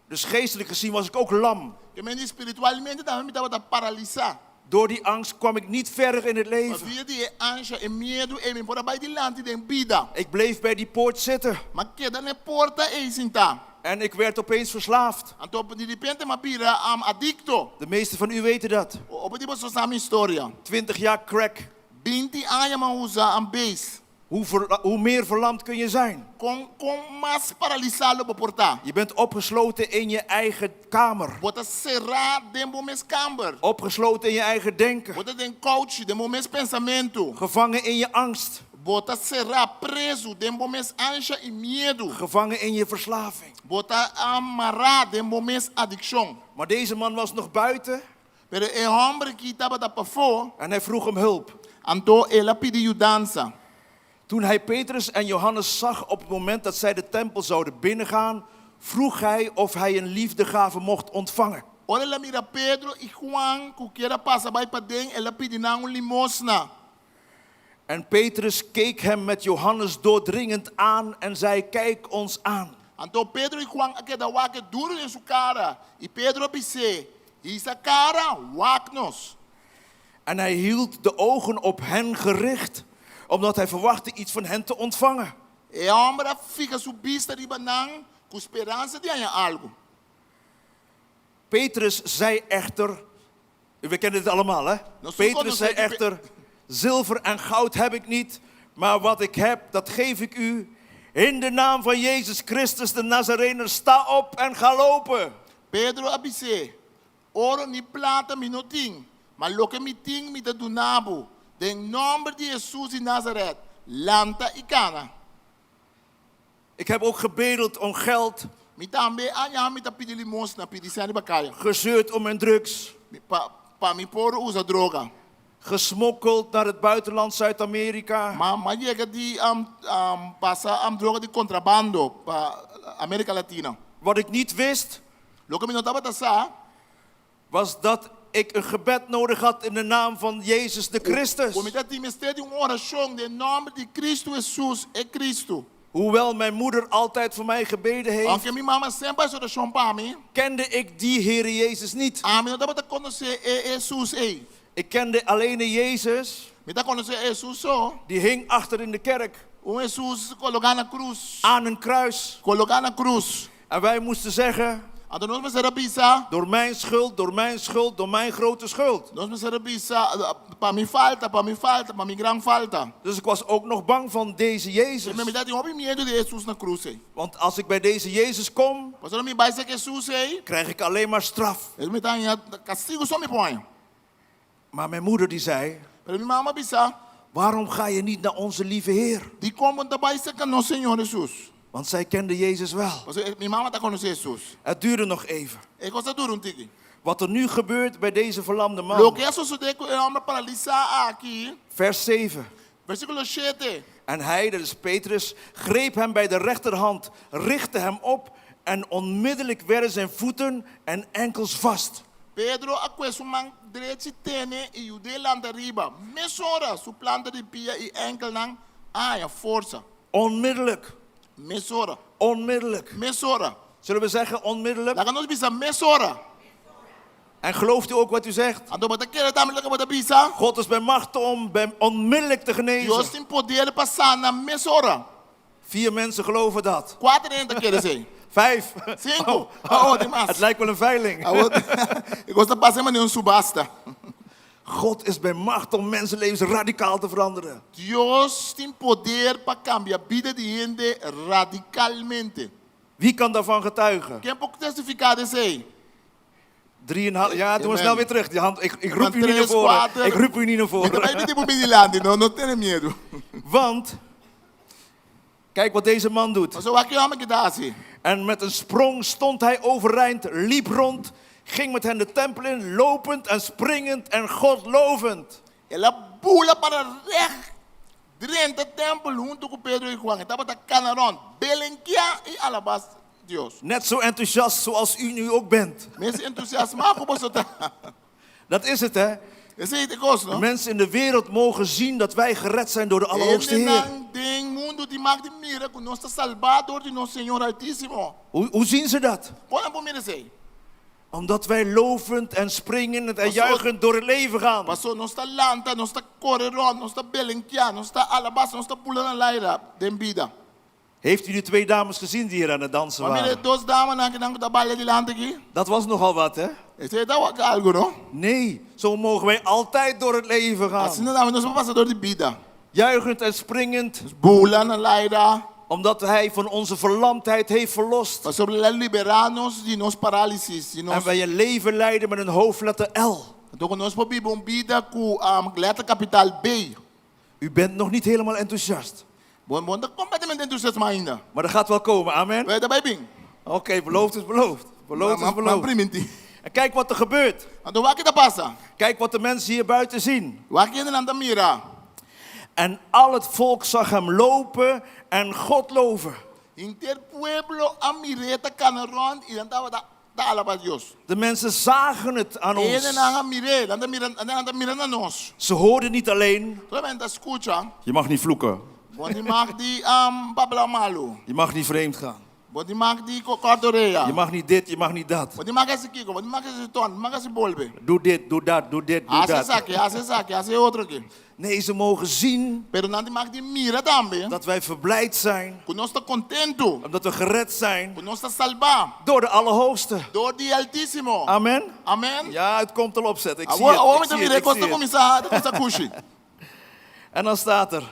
Dus geestelijk gezien was ik ook lam. Ke men di spiritualmente tambe mi tabata paralisá. Door die angst kwam ik niet verder in het Pa leven. via di e ansha, e miedu ei mi por a bai dilanti den bida. Ik bleef bij die poort zitten. M'a keda na e porta ei sintá. En ik werd opeens verslaafd. Anto di ripente m'a bira adikto. De meeste van u weten dat. Hopi di boso sa mi historia. 20 jaar crack. 20 aña m'a usa am base. Hoe, hoe meer verlamd kun je zijn? Kon kon mas paralisá lo bo por ta? Je bent opgesloten in je eigen kamer. Bo ta será den bo mes kamber. Opgesloten in je eigen denken. Bo ta den kouchi, den bo mes pensamentu. Gevangen in je angst. Bo ta será, prezu, den bo mes ansha i miedu. Gevangen in je verslaving. Bo ta amará den bo mes adikshon. Maar deze man was nog buiten. Pero e hòmber akí tabata pafó. En hij vroeg om hulp. Anto el a pidi yudansa. Toen hij Petrus en Johannes zag op het moment dat zij de tempel zouden binnengaan, vroeg hij of hij een liefdegave mocht ontvangen. Ora el a mira Pedro i Juan ku kier a pasa bai paden, el a pidi nan un limosna. En Petrus keek hem met Johannes doordringend aan en zei, Kijk ons aan. Anto Pedro i Juan a keda wak e duru den su kara, i Pedro a bis'é, Hisa kara, wak nos. En hij hield de ogen op hen gericht, omdat hij verwachtte iets van hen te ontvangen. E hòmber a fiha su bista riba nan ku speransa di haña algu. Petrus zei echter, we kennen dit allemaal hè? Nos tur Petrus konosé zei di Pe- echter, zilver en goud heb ik niet, maar wat ik heb, dat geef ik u. In de naam van Jezus Christus de Nazarener, sta op en ga lopen. Pedro a bis'é, Oro ni plata mi no tin, ma loke mi tin mi ta duna bo, den nòmber di Hesus di Nazaret, lanta i kana. Ik heb ook gebedeld om geld. Mi tambe a ña mi ta pidi limosna, pidi sèn riba kaya. Gezeurd om mijn drugs. Mi pa pa mi por usa droga. Gesmokkeld naar het buitenland Zuid-Amerika. Ma m'a yega di pasa droga di kontrabando pa Amerika Latina. Wat ik niet wist. Loke mi no tabata sa. Was dat ik een gebed nodig had in de naam van Jezus de Christus. Ku mi ta tin mester di un orashon den nòmber di Kristu Hesus, e Kristu. Hoewel mijn moeder altijd voor mij gebeden heeft. Aunke mi mama semper a hasi orashon pa mi. Kende ik die Here Jezus niet. Ami no tabata konosé e Hesus ei. Ik kende alleen een Jezus. Mi ta konosé e Hesus so. Die hing achter in de kerk. Un Hesus kologá na krus. Aan een kruis. Kologá na krus. En wij moesten zeggen. Anto nos mester a bisa. Door mijn schuld, door mijn schuld, door mijn grote schuld. Nos mester a bisa, Pa mi falta, pa mi falta, pa mi gran falta. Dus ik was ook nog bang van deze Jezus. Mi tabatin hopi miedu di e Hesus na krus ei. Want als ik bij deze Jezus kom. Pasobra mi bai serka Hesus ei. Krijg ik alleen maar straf. Mi ta haña kastigu so mi por haña. Maar mijn moeder die zei. Pero mi mama a bisa. Waarom ga je niet naar onze lieve Heer? Dikon bo no ta bai serka nos Señor Hesus? Want zij kende Jezus wel. Pasobra mi mama ta konosé Hesus. Het duurde nog even. E kos a dura un tiki. Wat er nu gebeurt bij deze verlamde man. Loke a sosodé ku e hòmber paralisá aki. Vers 7. Versíkulo shete. En hij, dat is Petrus, greep hem bij de rechterhand, richtte hem op en onmiddellijk werden zijn voeten en enkels vast. Pedro a kue su man drechi tene i yud'é lanta riba. Mesora su planta di pia i ènkelnan a haña forsa. Onmiddellijk. Mesora. Onmiddellijk. Mesora. Zullen we zeggen onmiddellijk? Laga nos bisa mesora. En gelooft u ook wat u zegt? Anto bo ta kere tambe loke bo ta bisa? God is bij machte om bij onmiddellijk te genezen. Dios tin poder pa sana mesora. Vier mensen geloven dat. Kuater hende ta kere esei. Vijf. Sinku. Oh, oh, tin mas. Het lijkt wel een veiling. Awor, e kos ta pasa manera un subasta. God is bij macht om mensenlevens radicaal te veranderen. Dios tin poder pa kambia bida di hende radikalmente. Wie kan daarvan getuigen? Ken por testifiká di esei? Drieënhalf, ja, doe maar Amen. snel weer terug. Die hand, ik, ik roep Want u niet naar tres, voren. kuater. Ik roep u niet naar Mi ta voren. bai miti bo dilanti, no, no tene miedu. Want, kijk wat deze man doet. Pasobra wak e hòmber ki ta hasi. En met een sprong stond hij overeind, liep rond, ging met hen de tempel in, lopend en springend en God lovend. El a bula para règt. Drenta tèmpel huntu ku Pedro i Juan, e tabata kana rònt, belenkiá i alabá Dios. Net zo enthousiast zoals u nu ook bent. Mes entusiasmá ku boso ta. Dat is het, hè? Esei ta e kos, De no? mensen in de wereld mogen zien dat wij gered zijn door de Allerhoogste Heer. Hendenan den mundu tin mag di mira ku nos ta salbá dor di nos Señor Altísimo. Hoe, hoe zien ze dat? Kon nan por mira esei? Omdat wij lovend en springend en Pasó- juichend door het leven gaan. Pasó nos ta lanta, nos ta kore rònt, nos ta belenkiá, nos ta alabá, nos ta bula na laira den bida. Heeft u die twee dames gezien die hier aan het dansen Bo a mira e waren? dos damanan akinan ku ta balia dilanti aki? Dat was nogal wat, hè? Esei ta wak algu, no? Nee, zo mogen wij altijd door het leven gaan. Asina tambe nos por pasa dor di bida. Juichend en springend, Nos bula na laira. omdat Hij van onze verlamdheid heeft verlost. Pasobra el a liberá nos di nos parálisis, di En nos. wij een leven leiden met een hoofdletter L. Anto ku nos por biba un bida ku letter kapital B. U bent nog niet helemaal enthousiast. Bo no ta kompletamente entusiasmá ainda. Maar dat gaat wel komen, amen. Pero e ta bai bin. Oké, beloofd is beloofd. Beloofd is Ma beloofd. primintí. En kijk wat er gebeurt. Anto wak ki ta pasa. Kijk wat de mensen hier buiten zien. Wak ki hendenan ta mira. En al het volk zag hem lopen en God loven. Henter pueblo a mir'é ta kana rònt i nan tabata ta alabá Dios. De mensen zagen het aan E ons. hendenan a mir'é, nan ta mira, nan ta mira na nos. Ze hoorden niet alleen. Solamente ta skucha. Je mag niet vloeken. Bo tin mag di papla malu. Je mag niet vreemd gaan. Bo tin mag di kòrta orea. Je mag niet dit, je mag niet dat. Bo tin mag hasi kiko, bo tin mag hasi ton, bo tin mag hasi bolbe. Doe dit, doe dat, doe dit, doe Hasi dat. esaki, hasi esaki, hasi e otro aki. Nee, ze mogen zien Pero nan tin mag di mira tambe dat wij verblijd zijn. ku nos ta kontentu, Omdat we gered zijn ku nos ta salbá door de Allerhoogste. dor di Altísimo. Amen. Amen. Ja, het komt al opzetten. Ik zie Awor, het. awor Ik mi ta zie mira het, e ik kos ta zie het. kuminsá, ta kuminsá kushi. En dan staat er.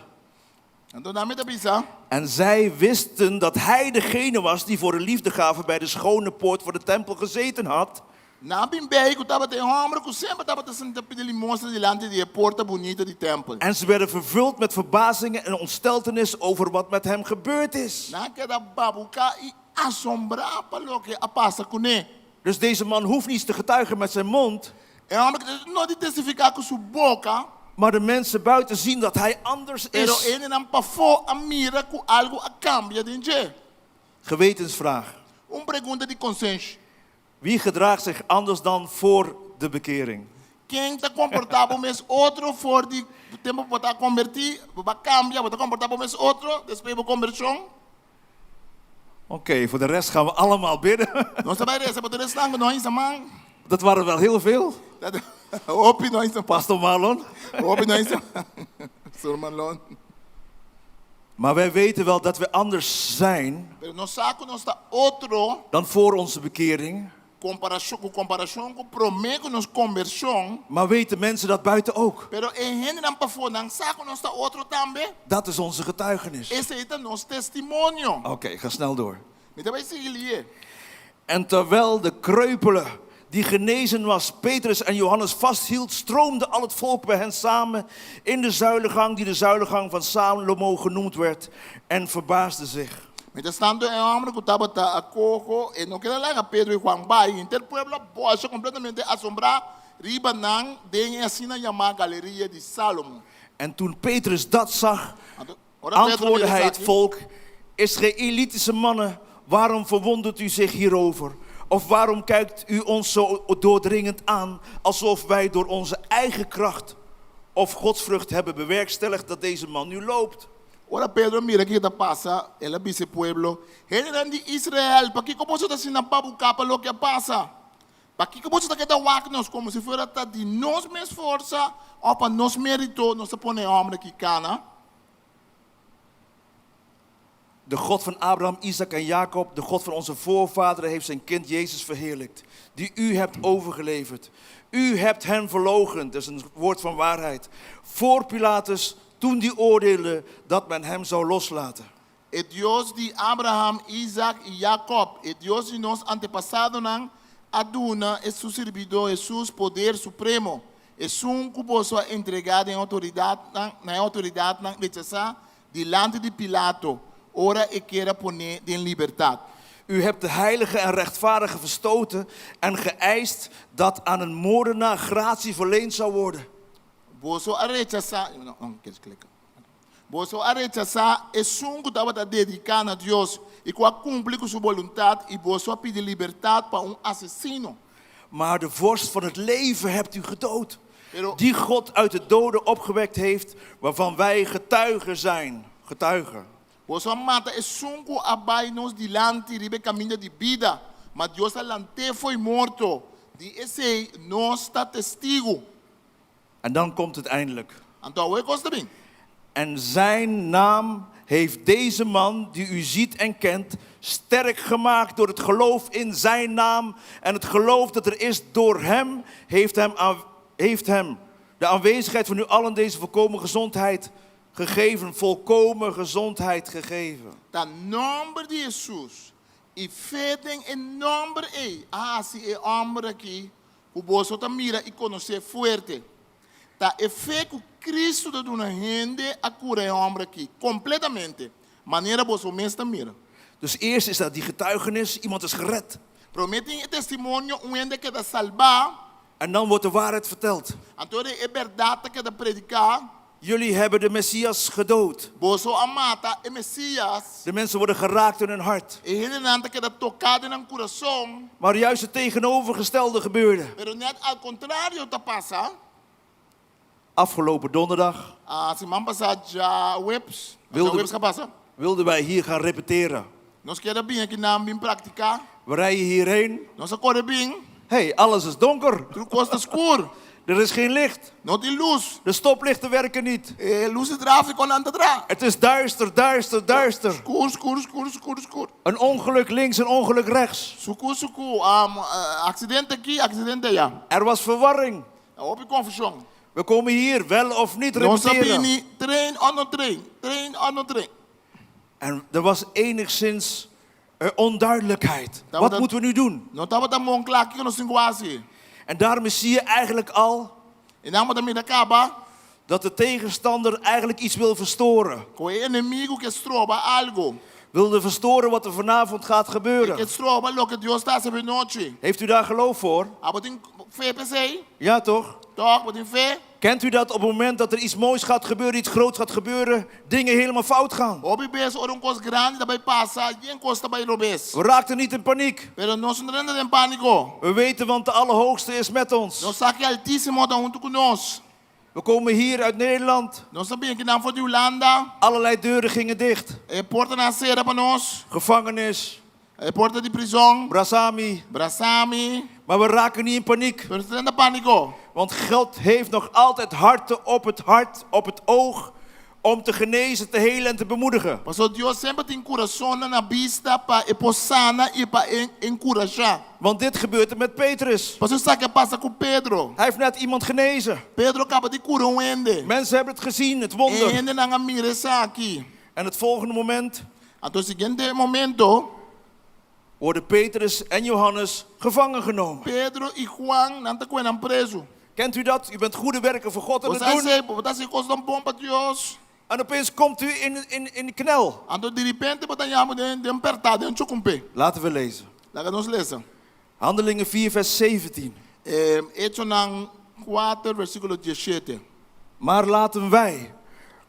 Anto nan mi ta bisa. En zij wisten dat hij degene was die voor de liefdegave bij de schone poort voor de tempel gezeten had. Nan a bin bei ku tabata e hòmber ku semper tabata sinta pidi limosna dilanti di e porta bunita di tèmpel. En ze werden vervuld met verbazingen en ontsteltenis over wat met hem gebeurd is. Nan a keda babuká i asombrá pa loke a pasa kuné. Dus deze man hoeft niets te getuigen met zijn mond. E hòmber ki no di testifiká ku su boka, Maar de mensen buiten zien dat hij anders pero is. e hendenan pafó a mira ku algu a kambia den dje. Gewetensvraag. Un pregunta di konsenshi. Wie gedraagt zich anders dan voor de bekering? Ken ta komportá bo mes otro for di tempu bo ta kombertí, bo a kambia, bo ta komportá bo mes otro despues di bo kombershon? Oké, voor de rest gaan we allemaal bidden. Nos ta bai resa pa tur esnan ku no a hinsa man. Dat waren wel heel veel. Dat hopi no a hinsa man. Pastor Marlon. Hopi no a hinsa man. Pastor Marlon. Maar wij weten wel dat we anders zijn Pero nos sa ku nos ta otro dan voor onze bekering. komparashon ku komparashon ku promé ku nos kombershon. Maar weten mensen dat buiten ook? Pero e hendenan pafó nan sa ku nos ta otro tambe. Dat is onze getuigenis. Esei ta nos testimonio. Oké, ga snel door. Mi ta bai sigui lié. En terwijl de kreupele die genezen was, Petrus en Johannes vasthield, stroomde al het volk bij hen samen in de zuilengang die de zuilengang van Salomo genoemd werd en verbaasde zich. Mientrastanto e hòmber ku tabata a koho e no keda laga Pedro i Juan bai, henter pueblo a bòsha kompletamente asombrá riba nan den e asina yamá Galeria di Salomo. En toen Petrus dat zag, Anto, ora Pedro antwoordde mira hij het esaki, volk, Israëlitische mannen, waarom verwondert u zich hierover? Of waarom kijkt u ons zo doordringend aan, alsof wij door onze eigen kracht of godsvrucht hebben bewerkstelligd dat deze man nu loopt? Ora Pedro a mira kiko ta pasa, el a bisa e pueblo, Hendenan di Israel, pakiko boso ta asina babuká pa loke a pasa? Pakiko boso ta keda wak nos komo si fuera ta di nos mes forsa òf pa nos mérito nos ta pone e hòmber aki kana? De God van Abraham, Isaac en Jacob, de God van onze voorvaderen, heeft zijn kind Jezus verheerlijkt, die u hebt overgeleverd. U hebt hem verloochend, dat is een woord van waarheid, voor Pilatus, toen die oordeelde dat men hem zou loslaten. E Dios di Abraham, Isaac i Jacob, e Dios di nos antepasadonan, a duna e su sirbidó Hesus poder supremo, esun ku boso a entregá den outoridatnan, na e outoridatnan rechasá dilanti di Pilato, ora e kier a pon'é den libertat. U hebt de heilige en rechtvaardige verstoten en geëist dat aan een moordenaar gratie verleend zou worden. Boso a rechasá, no, no, kier klika. Boso a rechasá esun ku tabata dediká na Dios i ku a kumpli ku su boluntat, i boso a pidi libertat pa un asesino. Maar de vorst van het leven hebt u gedood, Pero- die God uit de doden opgewekt heeft, waarvan wij getuigen zijn. Getuigen. Boso a mata esun ku a bai nos dilanti riba e kaminda di bida, ma Dios a lant'é fo'i morto. Di esei nos ta testigu. En dan komt het eindelijk. Anto awor e kos ta bin. En zijn naam heeft deze man, die u ziet en kent, sterk gemaakt door het geloof in zijn naam. En het geloof dat er is door hem, heeft hem, aan- heeft hem de aanwezigheid van u allen deze volkomen gezondheid gegeven. Volkomen gezondheid gegeven. Ta nòmber di Hesus i fe den e nòmber ei a hasi e hòmber akí ku boso ta mira i konosé fuerte. Ta e fe ku Kristu ta duna hende a kura e hòmber akí kompletamente, manera boso mes ta mira. Dus eerst is dat die getuigenis, iemand is gered. Promé tin e testimonio, un hende keda salbá. En dan wordt de waarheid verteld. Anto e bèrdat ta keda prediká. Jullie hebben de Messias gedood. Boso a mata e Mesias. De mensen worden geraakt in hun hart. E hendenan ta keda toká den nan kurason. Maar juist het tegenovergestelde gebeurde. Pero nèt al kontrario ta pasa. Afgelopen donderdag A siman pasá djaweps, Wilde- djaweps ka pasa, wilden wij hier gaan repeteren. nos kier a bin aki nan bin praktiká. We rijden hierheen. Nos a kore bin. Hé, alles is donker. Tur kos ta skur. Er is geen licht. No tin lus. De stoplichten werken niet. E lus di tráfikonan ta traha. Het is duister, duister, duister. Skur, skur, skur, skur, skur. Een ongeluk links, een ongeluk rechts. Suku, suku. Aksidente aki, aksidente aya. Er was verwarring. Hopi konfushon. We komen hier wel of niet Nos a repeteren. bini train òf no train, train òf no train. En er was enigszins eh, onduidelijkheid. Dat Wat dat- moeten we nu doen? No tabata bon kla kiko nos tin ku hasi. En daarmee zie je eigenlijk al Einan bo ta mira kaba dat de tegenstander eigenlijk iets wil verstoren. ku e enemigu ke stroba algu. Wilde verstoren wat er vanavond gaat E gebeuren. ke stroba loke Dios ta hasi avenochi. Heeft u daar geloof voor? Abo tin fe p'esei? Ja, toch? Toch? Bo tin fe? Kent u dat op het moment dat er iets moois gaat gebeuren, iets groots gaat gebeuren, dingen helemaal fout gaan? Hopi bes ora un kos grandi ta bai pasa, yen kos ta bai robes. We raakten niet in paniek. Pero nos no ta drenta den pániko. We weten, want de Allerhoogste is met ons. Nos sa ku e Altísimo ta huntu ku nos. We komen hier uit Nederland. Nos a bin akinan for di Hulanda. Allerlei deuren gingen dicht. E portanan a sera pa nos. Gevangenis. E porta di prizon. Brasami. Brasami. Maar we raken niet in paniek. Pero nos no ta drenta pániko. Want God heeft nog altijd harten op het hart, op het oog, om te genezen, te helen en te bemoedigen. Pasobra Dios semper tin kurasonnan na bista pa e por sana i pa e enkurashá. Want dit gebeurt er met Petrus. Pasobra esaki a pasa ku Pedro. Hij heeft net iemand genezen. Pedro kaba di kura un hende. Mensen hebben het gezien, het E wonder. hendenan a mira esaki. En het volgende moment Anto siguiente momento. worden Petrus en Johannes gevangen genomen. Pedro i Juan nan ta kue nan prezu. Kent u dat? U bent goede werken voor God aan Bo het sa doen. esei, bo ta hasi kosnan bon pa Dios. En opeens komt u in, in, in de knel. Anto diripente bo ta yama den den pertá, den chukumpé. Laten we lezen. Laga nos lesa. Handelingen 4, vers 17. Echonan kuater, versíkulo diesshete. Maar laten wij,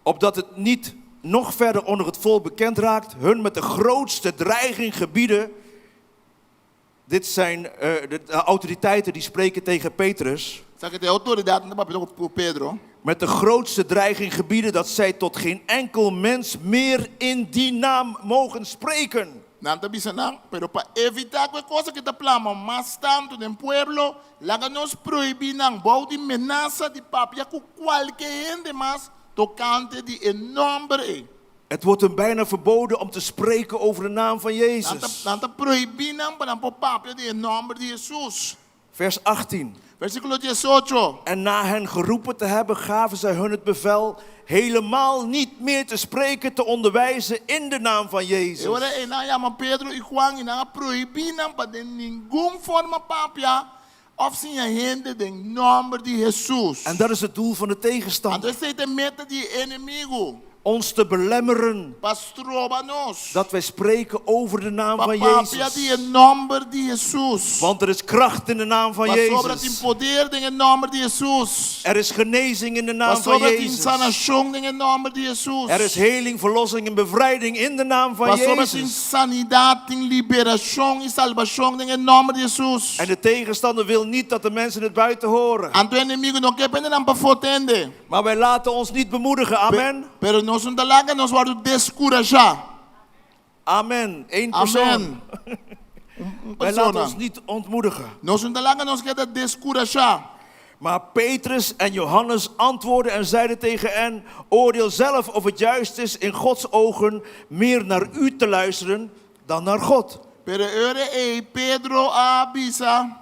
opdat het niet nog verder onder het volk bekend raakt, hun met de grootste dreiging gebieden. Dit zijn eh, de, de autoriteiten die spreken tegen Petrus. Esaki ta e outoridatnan ta papia ku Pedro. Met de grootste dreiging gebieden dat zij tot geen enkel mens meer in die naam mogen spreken. Nan ta bisa nan, Pero pa evitá ku e kos aki ta plama mas tantu den pueblo, laga nos prohibí nan bou di menasa di papia ku kualke hende mas tokante di e nòmber ei. Het wordt hun bijna verboden om te spreken over de naam van Nan ta, Jezus. nan ta prohibí nan pa nan por papia di e nòmber di Hesus. Vers 18. Versíkulo diesocho. En na hen geroepen te hebben, gaven zij hun het bevel helemaal niet meer te spreken, te onderwijzen in de naam van E Jezus. ora ei nan a yama Pedro i Juan i nan a prohibí nan pa den ningun forma papia òf siña hende den nòmber di Hesus. En dat is het doel van de Anto tegenstander. esei ta e meta di e enemigu. Ons te belemmeren Pa stroba nos. dat wij spreken over de naam Pa van papia di e Jezus. nòmber di Hesus. Want er is kracht in de naam van Pasobra tin Jezus. poder den e nòmber di Hesus. Er is genezing in de naam van Pasobra tin Jezus. sanashon den e nòmber di Hesus. Er is heling, verlossing en bevrijding in de naam van Pasobra tin Jezus. sanidat, tin liberashon i salbashon den e nòmber di Hesus. En de tegenstander wil niet dat de mensen het buiten horen. Anto e enemigu no ke pa hendenan pafó tende. Maar wij laten ons niet bemoedigen. Amen. Pero nos no ta laga nos wòrdu deskurashá. Amen. Eén persoon. Amen. Un Wij laten persona. ons niet ontmoedigen. Nos no ta laga nos keda deskurashá. Maar Petrus en Johannes antwoordden en zeiden tegen hen: Oordeel zelf of het juist is in Gods ogen meer naar u te luisteren dan naar God. Pero e ora ei Pedro a bisa,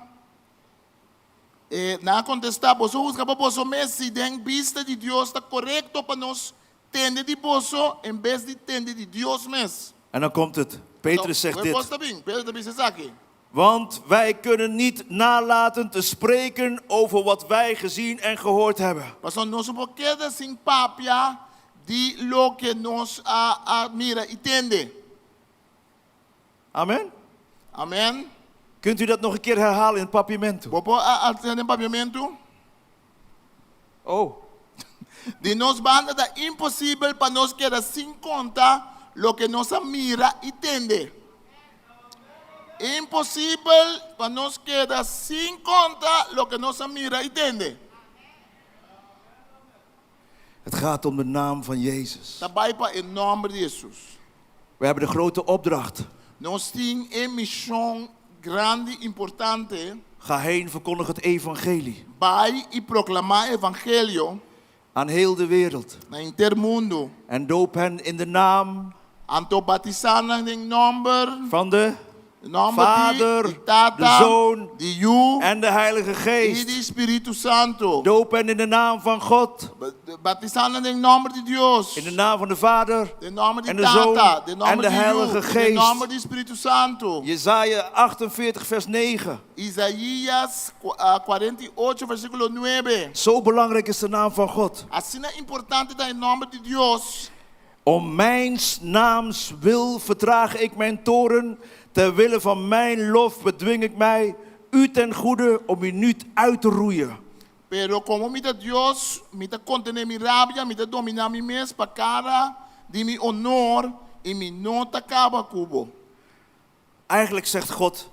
E nan a kontestá, Boso husga pa boso mes si den bista di Dios ta korekto pa nos tende di boso en bes di tende di Dios mes. En dan komt het. Petrus zegt Wei dit. bos ta bin? Pedro ta bisa esaki. Want wij kunnen niet nalaten te spreken over wat wij gezien en gehoord hebben. Pasobra nos no por keda sin papia di loke nos a a mira i tende. Amen. Amen. Kunt u dat nog een keer herhalen in het papiamento? Bo por a a den papiamentu? Oh. Di nos banda ta imposibel pa nos keda sin konta loke nos a mira i tende. Imposibel pa nos keda sin konta loke nos a mira i tende. Het gaat om de naam van Jezus. Ta bai pa e nòmber di Hesus. We hebben de grote opdracht. Nos tin e mishon grandi importante. Ga heen, verkondig het evangelie Bai i proklamá e evangelio aan heel de wereld. na henter mundu. En doop hen in de naam Anto batisá nan den nòmber van de nòmber di Vader, di Tata, de Zoon di Yu en de Heilige i Geest. di Spiritu Santu. Doop hen in de naam van God, Batisá nan den nòmber di Dios, in de naam van de Vader den nòmber di en de Zoon Tata, den en nòmber de di Yu, Heilige den Geest. nòmber di Spiritu Santu. Jesaja 48, vers 9. Isaías 48, versíkulo 9. Zo belangrijk is de naam van God. Asina importante ta e nòmber di Dios. Om mijns naams wil vertraag ik mijn toorn, ter wille van mijn lof bedwing ik mij, u ten goede om u niet uit te roeien. Pero komo mi ta Dios, mi ta kontené mi rabia, mi ta dominá mi mes pa kara di mi onor, i mi no ta kaba ku bo. Eigenlijk zegt God,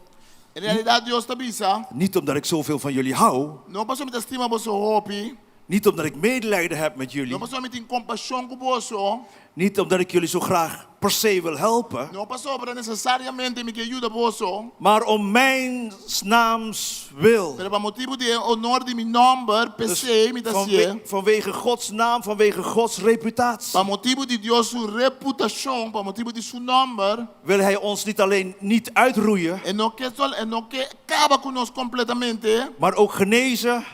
En realidat Dios ta bisa, niet omdat ik zoveel van jullie hou, No pasobra mi ta stima boso hopi, niet omdat ik medelijden heb met jullie, no pasobra mi tin kompashon ku boso, niet omdat ik jullie zo graag per se wil helpen, no pasobra nesesariamente mi ke yuda boso, maar om mijn naams wil. pero pa motibu di e honor di mi nòmber, p'esei mi ta hasié. Vanwege Gods naam, vanwege Gods reputatie. Pa motibu di Dios su reputashon, pa motibu di su nòmber. Wil hij ons niet alleen niet uitroeien, E no ke sol, e no ke kaba ku nos kompletamente, maar ook genezen,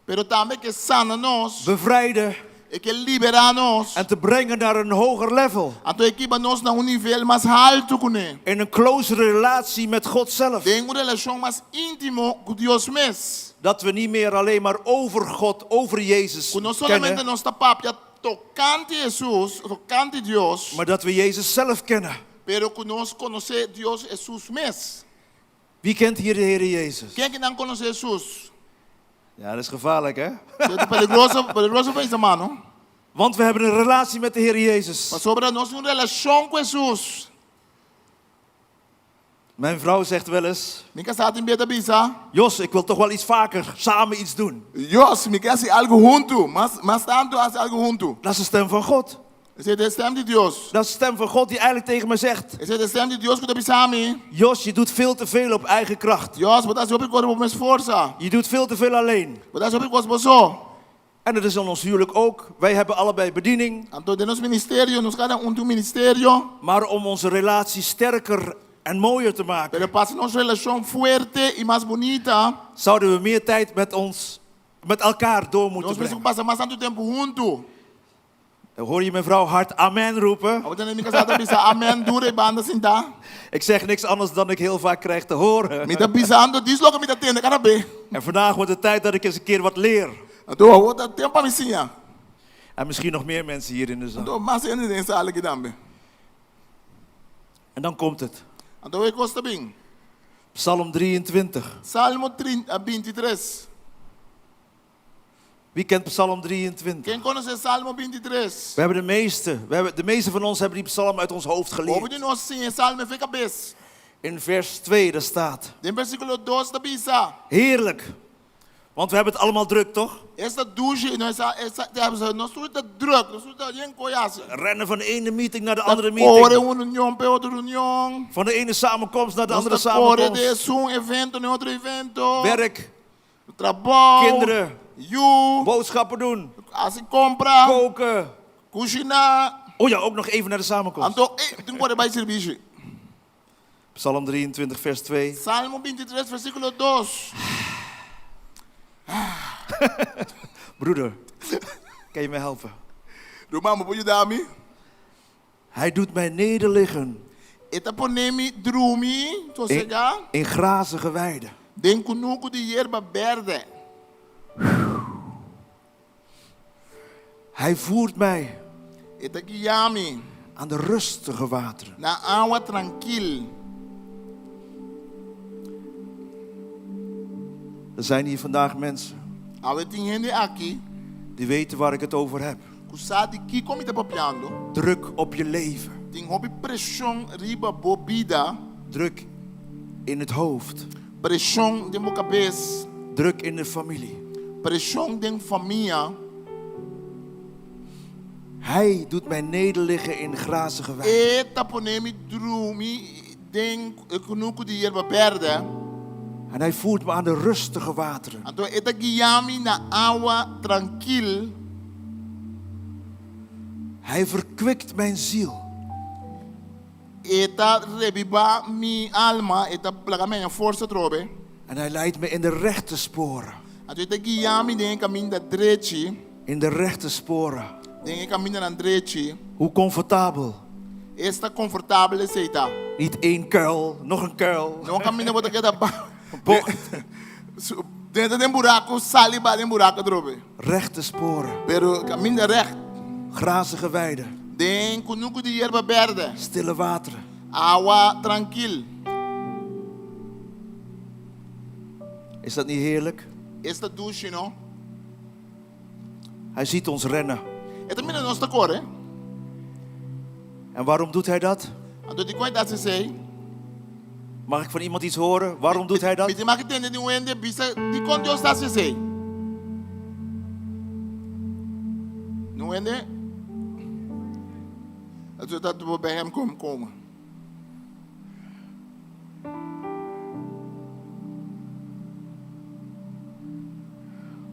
pero tambe ke sana nos, bevrijden e ke liberá nos, en te brengen naar een hoger level. anto e ke hiba nos na un nivel mas haltu kuné. In een closere relatie met God zelf. Den un relashon mas íntimo ku Dios mes. Dat we niet meer alleen maar over God, over Jezus Ku no solamente kennen, nos ta papia tokante Hesus, tokante Dios, maar dat we Jezus zelf kennen. pero ku nos konosé Dios Hesus mes. Wie kent hier de Heer Jezus? Ken kinan konosé Hesus? Ja, dat is gevaarlijk, hè? Ta peligroso, peligroso pa bisa mano. Want we hebben een relatie met de Heer Jezus. Pasobra nos tin un relashon ku Hesus. Mijn vrouw zegt wel eens, Mi kasá tin bia ta bisa. Jos, ik wil toch wel iets vaker samen iets doen. Jos, mi ke hasi algu huntu. Mas, mas tantu hasi algu huntu. Dat is de stem van God. Esei ta e stem di Dios. Dat is de stem van God die eigenlijk tegen me zegt, Esei ta e stem di Dios ku ta bisa mi. Jos, je doet veel te veel op eigen kracht. Jos, bo ta hasi hopi kos bo mes forsa. Je doet veel te veel alleen. Bo ta hasi hopi kos bo so. En dat is in ons huwelijk ook. Wij hebben allebei bediening. Anto den nos ministerio, nos kada un tin un ministerio. Maar om onze relatie sterker en mooier te maken, Pero pa hasi nos relashon fuerte i mas bunita, zouden we meer tijd met ons, met elkaar door moeten nos mester brengen. pasa mas tantu tempu huntu. Dan hoor je mijn vrouw hard amen roepen. Awor tende mi kasá ta bisa amen duru e banda sintá. Ik zeg niks anders dan ik heel vaak krijg te horen. Mi ta bisando dis loke mi ta tende kada be. En vandaag wordt het tijd dat ik eens een keer wat leer. Anto awor ta tempu pa mi siña. En misschien nog meer mensen hier in de zaal. Anto mas hende den sala aki tambe. En dan komt het. Anto e kos ta bin. Psalm 23. Salmo 23. Wie kent Psalm 23? Ken konosé Salmo 23? We hebben de meeste, we hebben, de meeste van ons hebben die psalm uit ons hoofd Hopi geleerd. di nos siña e salmo for di kabes. In vers 2 daar staat, Den versíkulo 2 ta bisa. heerlijk. Want we hebben het allemaal druk, toch? Esta dushi, nos esta, nos tur ta druk, nos tur ta yen kos hasi. Rennen van de ene meeting naar de andere Kore meeting. un reunion pa otro reunion. Van de ene samenkomst naar de Nos andere ta kore di samenkomst. un evento na otro evento. Werk, Trabou. Kinderen. Yu. boodschappen doen, Hasi kompra. koken. Kushiná. Oh ja, ook nog even naar de samenkomst. Anto, eh, tin ku kore bai sirbishi. Psalm 23, vers 2. Salmo 23, versíkulo 2. Broeder, kan je me helpen? Ruman, bo por yuda mi. Hij doet mij nederliggen E ta pone mi drumi, in, sosegá, in grazige weiden. den kunuku di yerba bèrdè. Hij voert mij E ta guia mi aan de rustige wateren. na awa trankil. Er zijn hier vandaag mensen Awe tin hende aki die weten waar ik het over heb. ku sa di kiko mi ta papiando. Druk op je leven. Tin hopi preshon riba bo bida, Druk in het hoofd. preshon den bo kabes, Druk in de familie. preshon den famia. Hij doet mij nederliggen in grazige weiden. E ta pone mi drumi den kunuku di yerba bèrdè. En hij voert me aan de rustige wateren. Anto e ta guia mi na awa trankil. Hij verkwikt mijn ziel. E ta rebibá mi alma, e ta laga mi haña forsa atrobe. En hij leidt me in de rechte sporen. Anto e ta guia mi den e kaminda drechi, In de rechte sporen. den e kamindanan drechi. Hoe comfortabel. Esta komfortabel esei ta. Niet één kuil, nog een kuil. No kaminda bo ta keda Bocht. Drenta den buraku, sali bai den buraku atrobe. Rechte sporen. Pero kaminda règt. Grazige weiden. Den kunuku di yerba bèrdè. Stille wateren. Awa trankil. Is dat niet heerlijk? Esta dushi no? Hij ziet ons rennen. E ta mira nos ta kore. En waarom doet hij dat? Anto dikon e ta hasi esei? Mag ik van iemand iets horen? Waarom doet hij Mi dat? tin mag tende di un hende bisa dikon Dios ta hasi esei. Niun hende? Zodat we bij hem kunnen komen.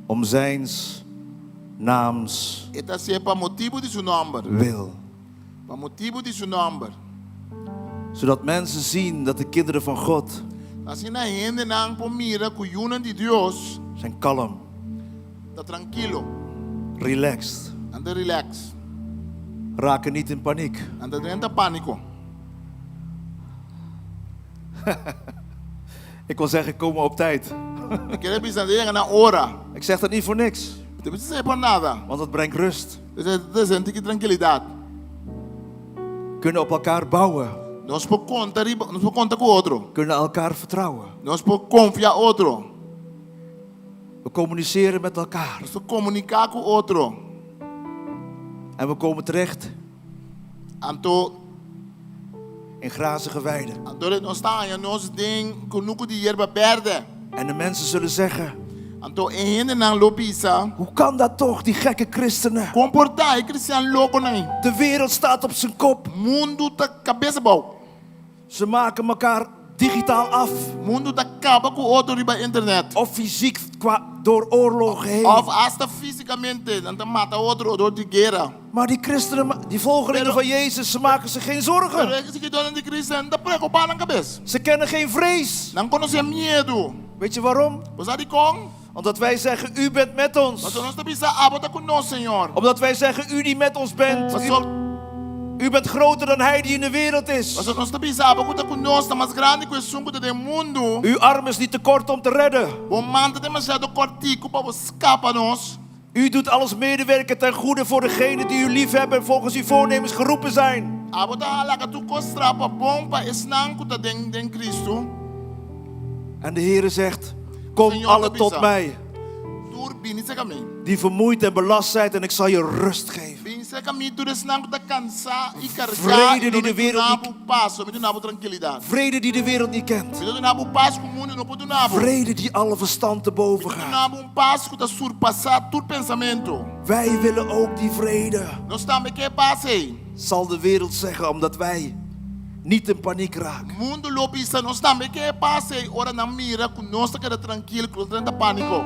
Om zijns naams E ta hasié pa motibu di su nòmber. wil. Pa motibu di su nòmber. Zodat mensen zien dat de kinderen van God Asina hendenan por mira ku yunan di Dios zijn kalm, ta trankilo, relaxed, nan ta relax, raken niet in paniek. nan ta drenta pániko. Ik wil zeggen, komen op tijd. Mi kere bisa nan ta yega na ora. Ik zeg dat niet voor niks, Mi ta bisa esei pa nada. want dat brengt rust. Esei ta trese un tiki trankilidat. Kunnen op elkaar bouwen, Nos por konta riba, nos por konta ku otro. kunnen elkaar vertrouwen. Nos por konfia otro. We communiceren met elkaar Nos por komuniká ku otro. en we komen terecht Anto, in grazige weiden. anto nos ta haña nos den kunuku di yerba bèrdè. En de mensen zullen zeggen, Anto e hendenan lo bisa. hoe kan dat toch, die gekke christenen? Kon por ta e kristian lokonan ei. De wereld staat op zijn kop. Mundu ta kabes abou. Ze maken elkaar digitaal af. Mundu ta kaba ku otro riba internet. Of fysiek qua, door oorlogen heen. Of asta físikamente, nan ta mata otro dor di guera. Maar die christenen, die volgelingen Pero- van Jezus, ze maken zich geen zorgen. Pero e siguidónan di Cristo no ta preokupá nan kabes. Ze kennen geen vrees. Nan konosé miedu. Weet je waarom? Bo sa dikon? Omdat wij zeggen, u bent met ons. Pasobra nos ta bisa, abo ta ku nos, Señor. Omdat wij zeggen, u die met ons bent. Paso, U, u bent groter dan hij die in de wereld is. pasobra nos ta bisa, abo ku ta ku nos ta mas grandi ku esun ku ta den mundu. Uw arm is niet te kort om te redden. Bo man ta demasiado kòrtiku pa bo skapa nos. U doet alles medewerken ten goede voor degenen die u liefhebben en volgens uw voornemens geroepen zijn. Abo ta laga tur kos traha pa bon pa esnan ku ta den den Kristu. En de Heere zegt, Kom Señor ta alle tot bisa, mij, Tur bini serka mi. die vermoeid en belast zijt, en ik zal je rust geven. Bin serka mi tur esnan ku ta kansá i kargá, Vrede i di lo de mi wereld duna niet bo pas, lo mi duna bo trankilidat. Vrede die de wereld niet kent. Mi ta duna bo pas ku mundu no por duna bo. Vrede die alle verstand te boven Mi ta gaat. duna bo un pas ku ta surpasá tur pensamentu. Wij willen ook die vrede, Nos tambe ke e pas ei. zal de wereld zeggen, omdat wij niet in paniek raken. Mundu lo bisa, Nos tambe ke e pas ei, ora nan mira ku nos ta keda trankil, ku nos no ta drenta pániko.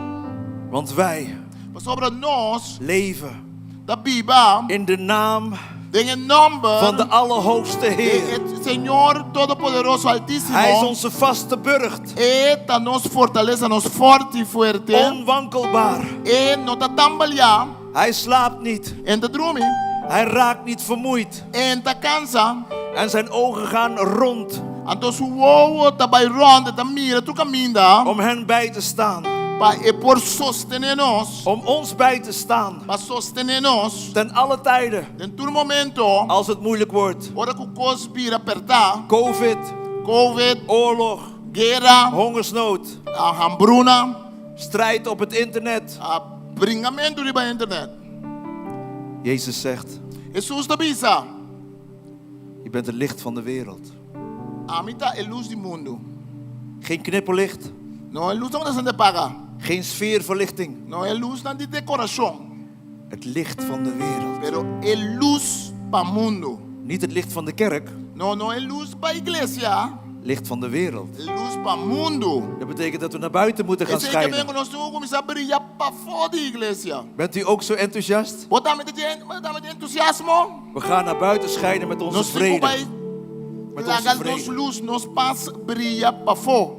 Want wij Pasobra nos leven ta biba in de naam den e nòmber van de Allerhoogste di Heer. e Señor Todopoderoso Altísimo. Hij is onze vaste burcht, E ta nos fortalesa, nos fòrti fuerte. onwankelbaar. E no ta tambaliá. Hij slaapt niet, E n' ta drumi. hij raakt niet vermoeid E n' ta kansa. en zijn ogen gaan rond Anto su wowo ta bai rònt, e ta mira tur kaminda om hen bij te staan, pa e por sostené nos, om ons bij te staan pa sostené nos ten alle tijden den tur momento als het moeilijk wordt. ora ku kos bira pèrtá, Covid, Covid, oorlog, guera, hongersnood, hambruna, strijd op het internet. bringamentu riba internet. Jezus zegt, Hesus ta bisa, je bent het licht van de wereld. Ami ta e lus di mundu. Geen knipperlicht, No e lusnan ku ta sende paga. geen sfeerverlichting. No e lusnan di dekorashon. Het licht van de wereld. Pero e lus pa mundu. Niet het licht van de kerk, No, no e lus pa iglesia. licht van de wereld. E lus pa mundu. Dat betekent dat we naar buiten moeten gaan Esei ke men schijnen. ku nos tin ku kuminsá bria pafó di iglesia. Bent u ook zo enthousiast? Bo tambe ta bo tambe tin entusiasmo? We gaan naar buiten schijnen met onze Nos tin ku vrede. bai Met onze laga nos vrede. lus, nos pas bria pafó.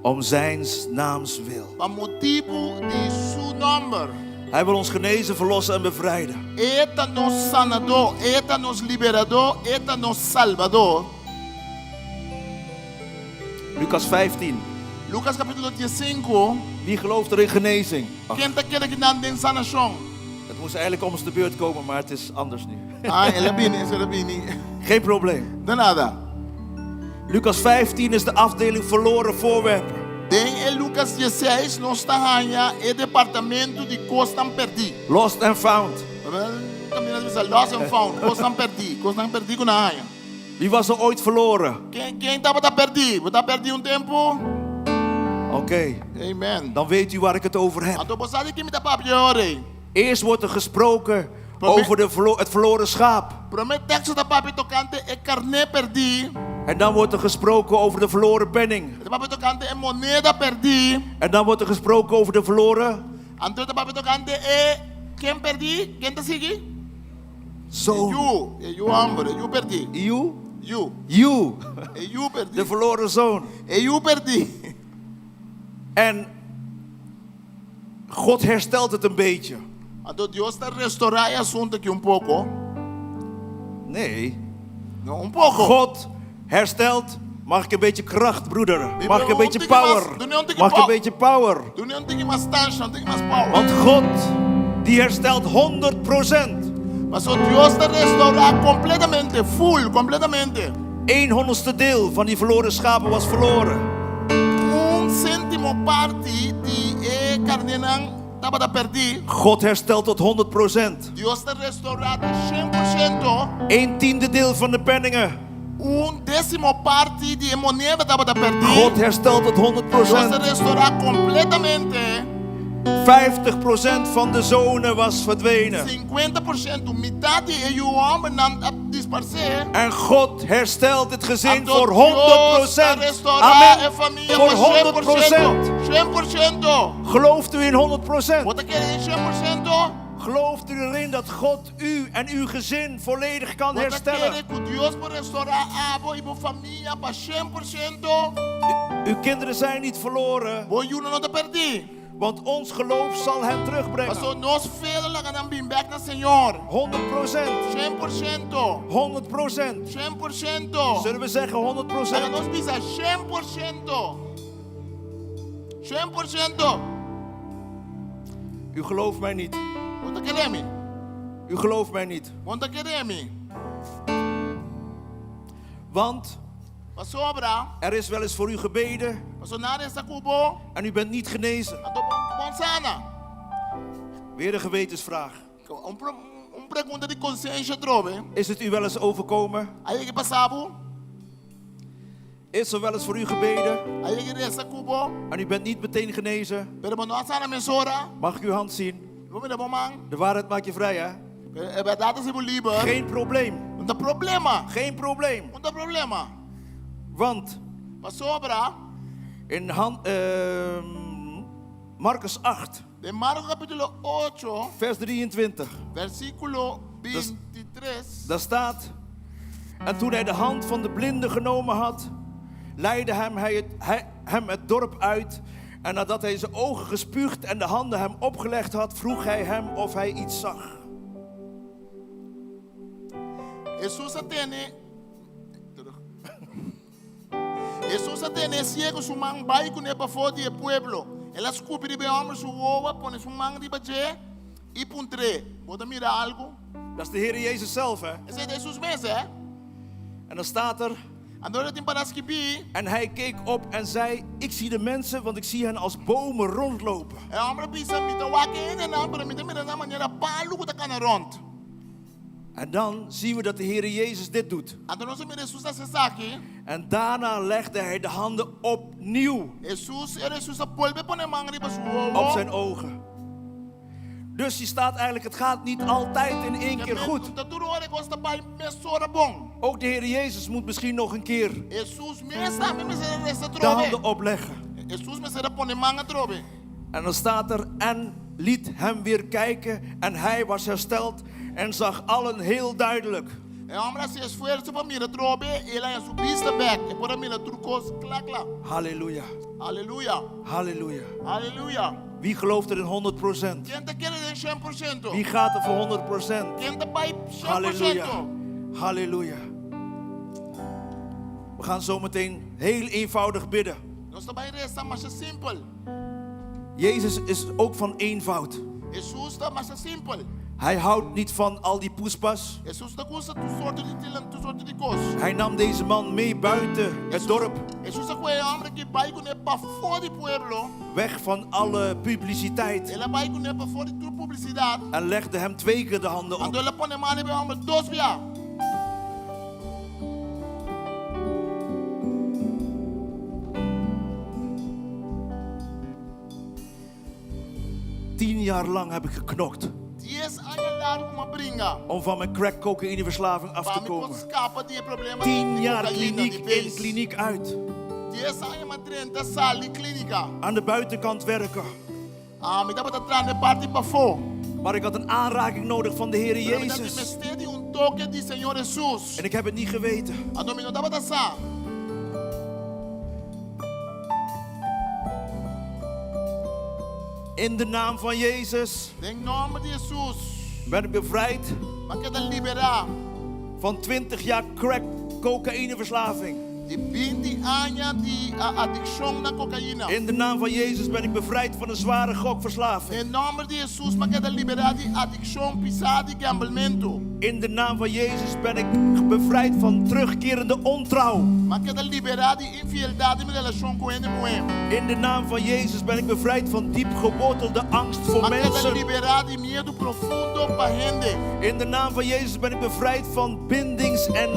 Om zijn naams wil. Pa motibu di su nòmber. Hij wil ons genezen, verlossen en bevrijden. E ta nos sanadó, e ta nos liberadó, e ta nos salbadó. Lucas 15. Lucas capítulo diesinku. Wie gelooft er in genezing? Ach, Ken ta kere kinan den sanashon? het moest eigenlijk om ons de beurt komen, maar het is anders nu. Ah, el a bini, el a bini. Geen probleem. De nada. Lucas 15 is de afdeling verloren voorwerpen. Den e Lucas diesseis nos ta haña e departamento di kosnan perdí. Lost and found. Kaminda ta bisa lost and found, kosnan perdí, kosnan perdí ku nan haña. Wie was er ooit verloren? Ken, ken tabata perdí? Bo ta perdí un tempu? Oké, Amen. dan weet u waar ik het over heb. Anto bo sa di ki mi ta papia ora ei. Eerst wordt er gesproken Prome- over de verlo- het verloren schaap. Promé teksto ta papia tokante e karné perdí. En dan wordt er gesproken over de verloren penning. E ta papia tokante e moneda perdí. En dan wordt er gesproken over de verloren Anto e ta papia tokante e ken perdí? Ken ta sigui? zoon. E yu, e yu hòmber, e yu perdí. Yu? Yu. Yu. E yu perdí. De verloren zoon. E yu perdí. En God herstelt het een beetje. Anto Dios ta restorá e asuntu aki un poko. Nee. No, un poko. God herstelt. Mag ik een beetje kracht, broeder? Mag ik een beetje power? Mag ik een beetje power? Dun'é un tiki mas stansha, un tiki mas power. Want God, die herstelt 100%. Paso Dios ta restorá kompletamente, full, kompletamente. Eén honderdste deel van die verloren schapen was verloren. Un sentimo parti di e karnénan tabata perdí. God herstelt tot 100%. Dios ta restorá te 100%. Een tiende deel van de penningen. Un désimo parti di e moneda tabata perdí. God herstelt tot Dios ta 100%. restorá kompletamente. 50% van de zonen was verdwenen. 50%, mitar di e yu hòmbernan a disparsé. En God herstelt het gezin Anto voor Dios ta 100%. restorá e Amen. famia Voor pa 100%. 100%. 100%. Gelooft u in 100%? Bo ta kere den 100%? Gelooft u erin dat God u en uw gezin volledig kan Bo ta herstellen? kere ku Dios por restorá abo i bo famia pa 100%? Uw kinderen zijn niet verloren, Bo yunan no ta perdí. want ons geloof zal hen terugbrengen. Paso nos fe lo laga nan bin bèk na Señor. 100%. 100%. 100%. 100%. Zullen we zeggen Laga 100%? nos bisa 100%. 100%. U gelooft mij niet. Bo no ta kere mi. U gelooft mij niet. Bo no ta kere mi. Want Pasobra. er is wel eens voor u gebeden Paso nan a resa ku bo. en u bent niet genezen. Anto bo no sana. Weer een gewetensvraag. Un un pregunta di konsenshi atrobe. Is het u wel eens overkomen? A yega pasa bo? Is er wel eens voor u gebeden A yega resa ku bo? en u bent niet meteen genezen? Pero bo no a sana mesora. Mag ik uw hand zien? Mi por mira bo man. De waarheid maakt je vrij, hè? E bèrdat ta hasi bo liber. Geen probleem. No ta problema. Geen probleem. No ta problema. Want Pasobra. in hand, Marcus 8, Den Marko kapítulo ocho, vers 23, versíkulo bintitres. daar staat: En toen hij de hand van de blinde genomen had, leidde hem, hij het, hij, hem het dorp uit. En nadat hij zijn ogen gespuugd en de handen hem opgelegd had, vroeg hij hem of hij iets zag. Hesus a tene terug. Hesus a tene e siego su man bai kuné pafó di e pueblo. El a skupi riba e hòmber su wowo, pone su man riba dje i puntr'é, Bo ta mira algu? Dat is de Heer Jezus zelf, hè? Esei ta Hesus mes, hè? En dan staat er, Anto e tin para skibí. En hij keek op en zei, Ik zie de mensen, want ik zie hen als bomen rondlopen. E hòmber a bisa, Mi ta wak e hendenan, pero mi ta mira nan manera palu ku ta kana rònt. En dan zien we dat de Heer Jezus dit doet. Anto nos a mira Hesus hasi esaki. En daarna legde hij de handen opnieuw Hesus, ora Hesus a bolbe pone man riba su wowo. op zijn ogen. Dus je staat eigenlijk, het gaat niet altijd in één keer goed. Ta tur ora e kos ta bai mesora bon. Ook de Heer Jezus moet misschien nog een keer Hesus mes tambe mester a resa de trobe. handen opleggen. Hesus mester a pone man atrobe. En dan staat er, en liet hem weer kijken en hij was hersteld en zag allen heel duidelijk. E hòmber a hasi esfuerso pa mira atrobe i el a haña su bista bèk. E por a mira tur kos kla kla. Halleluja, Aleluya! halleluja. Aleluya! Wie gelooft er in 100%? Ken ta kere den 100%? Wie gaat er voor 100%? Ken ta bai 100%? Halleluja, halleluja. We gaan zo meteen heel eenvoudig bidden. Nos ta bai resa masha simpel. Jezus is ook van eenvoud. Hesus ta masha simpel. Hij houdt niet van al die poespas. Hesus no ta gusta tur sorto di tilan, tur sorto di kos. Hij nam deze man mee buiten het dorp. Hesus a kohe e hòmber aki bai kuné pafó di pueblo. Weg van alle publiciteit. El a bai kuné pafó di tur publisidat. En legde hem twee keer de handen op. Anto el a pone man riba e hòmber dos bia. Tien jaar lang heb ik geknokt. Dies aña largu ku mi a bringa. Om van mijn crack cocaïneverslaving af Pa te mi por komen. skapa di e problema di Tien jaar cocaïna, di kliniek in, beis. kliniek uit. Dies aña mi a drenta sali klínika. Aan de buitenkant werken. Ah, mi tabata traha na e parti pafó. Maar ik had een aanraking nodig van de Heer Pero mi tabatin Jezus. mester di un toke di Señor Hesus. En ik heb het niet geweten. Anto mi no tabata sa. In de naam van Jezus. Den nòmber di Hesus. Ben ik bevrijd. M'a keda liberá. Van 20 jaar crack cocaïneverslaving. Di binti aña di adikshon na kokaina. In de naam van Jezus ben ik bevrijd van een zware gokverslaving. Den nòmber di Hesus m'a keda liberá di adikshon pisá di gamblementu. In de naam van Jezus ben ik bevrijd van terugkerende ontrouw. M'a keda liberá di infieldat den mi relashon ku hende muhé. In de naam van Jezus ben ik bevrijd van diep gewortelde angst voor M'a keda mensen. liberá di miedu profundo pa hende. In de naam van Jezus ben ik bevrijd van bindings- en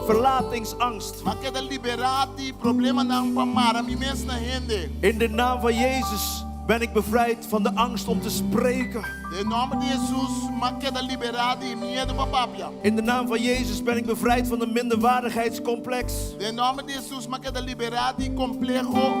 verlatingsangst. M'a keda liberá di problemanan pa mara mi mes na hende. In de naam van Jezus ben ik bevrijd van de angst om te spreken. Den nòmber di Hesus, m'a keda liberá di miedu pa papia. In de naam van Jezus ben ik bevrijd van een minderwaardigheidscomplex. Den nòmber di Hesus, m'a keda liberá di kompleho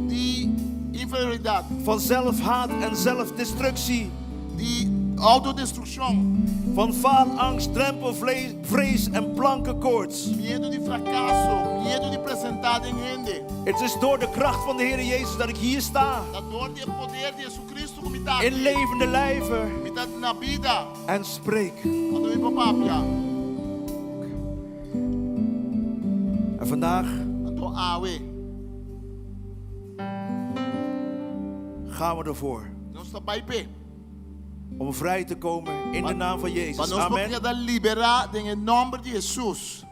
di inferioridat. Van zelfhaat en zelfdestructie. Di outodestrukshon. Van faalangst, drempelvrees en plankenkoorts. Miedu di frakaso, miedu di presentá den hende. Het is door de kracht van de Heer Jezus dat ik hier sta. Ta dor di e poder di Jesucristo ku mi ta aki. In levende lijve. Mi ta na bida. En spreek. Anto mi por papia. En vandaag. Anto awe. Gaan we ervoor. Nos ta bai p'e. Om vrij te komen in de naam van Pa Jezus. nos por Amen. keda liberá den e nòmber di Hesus.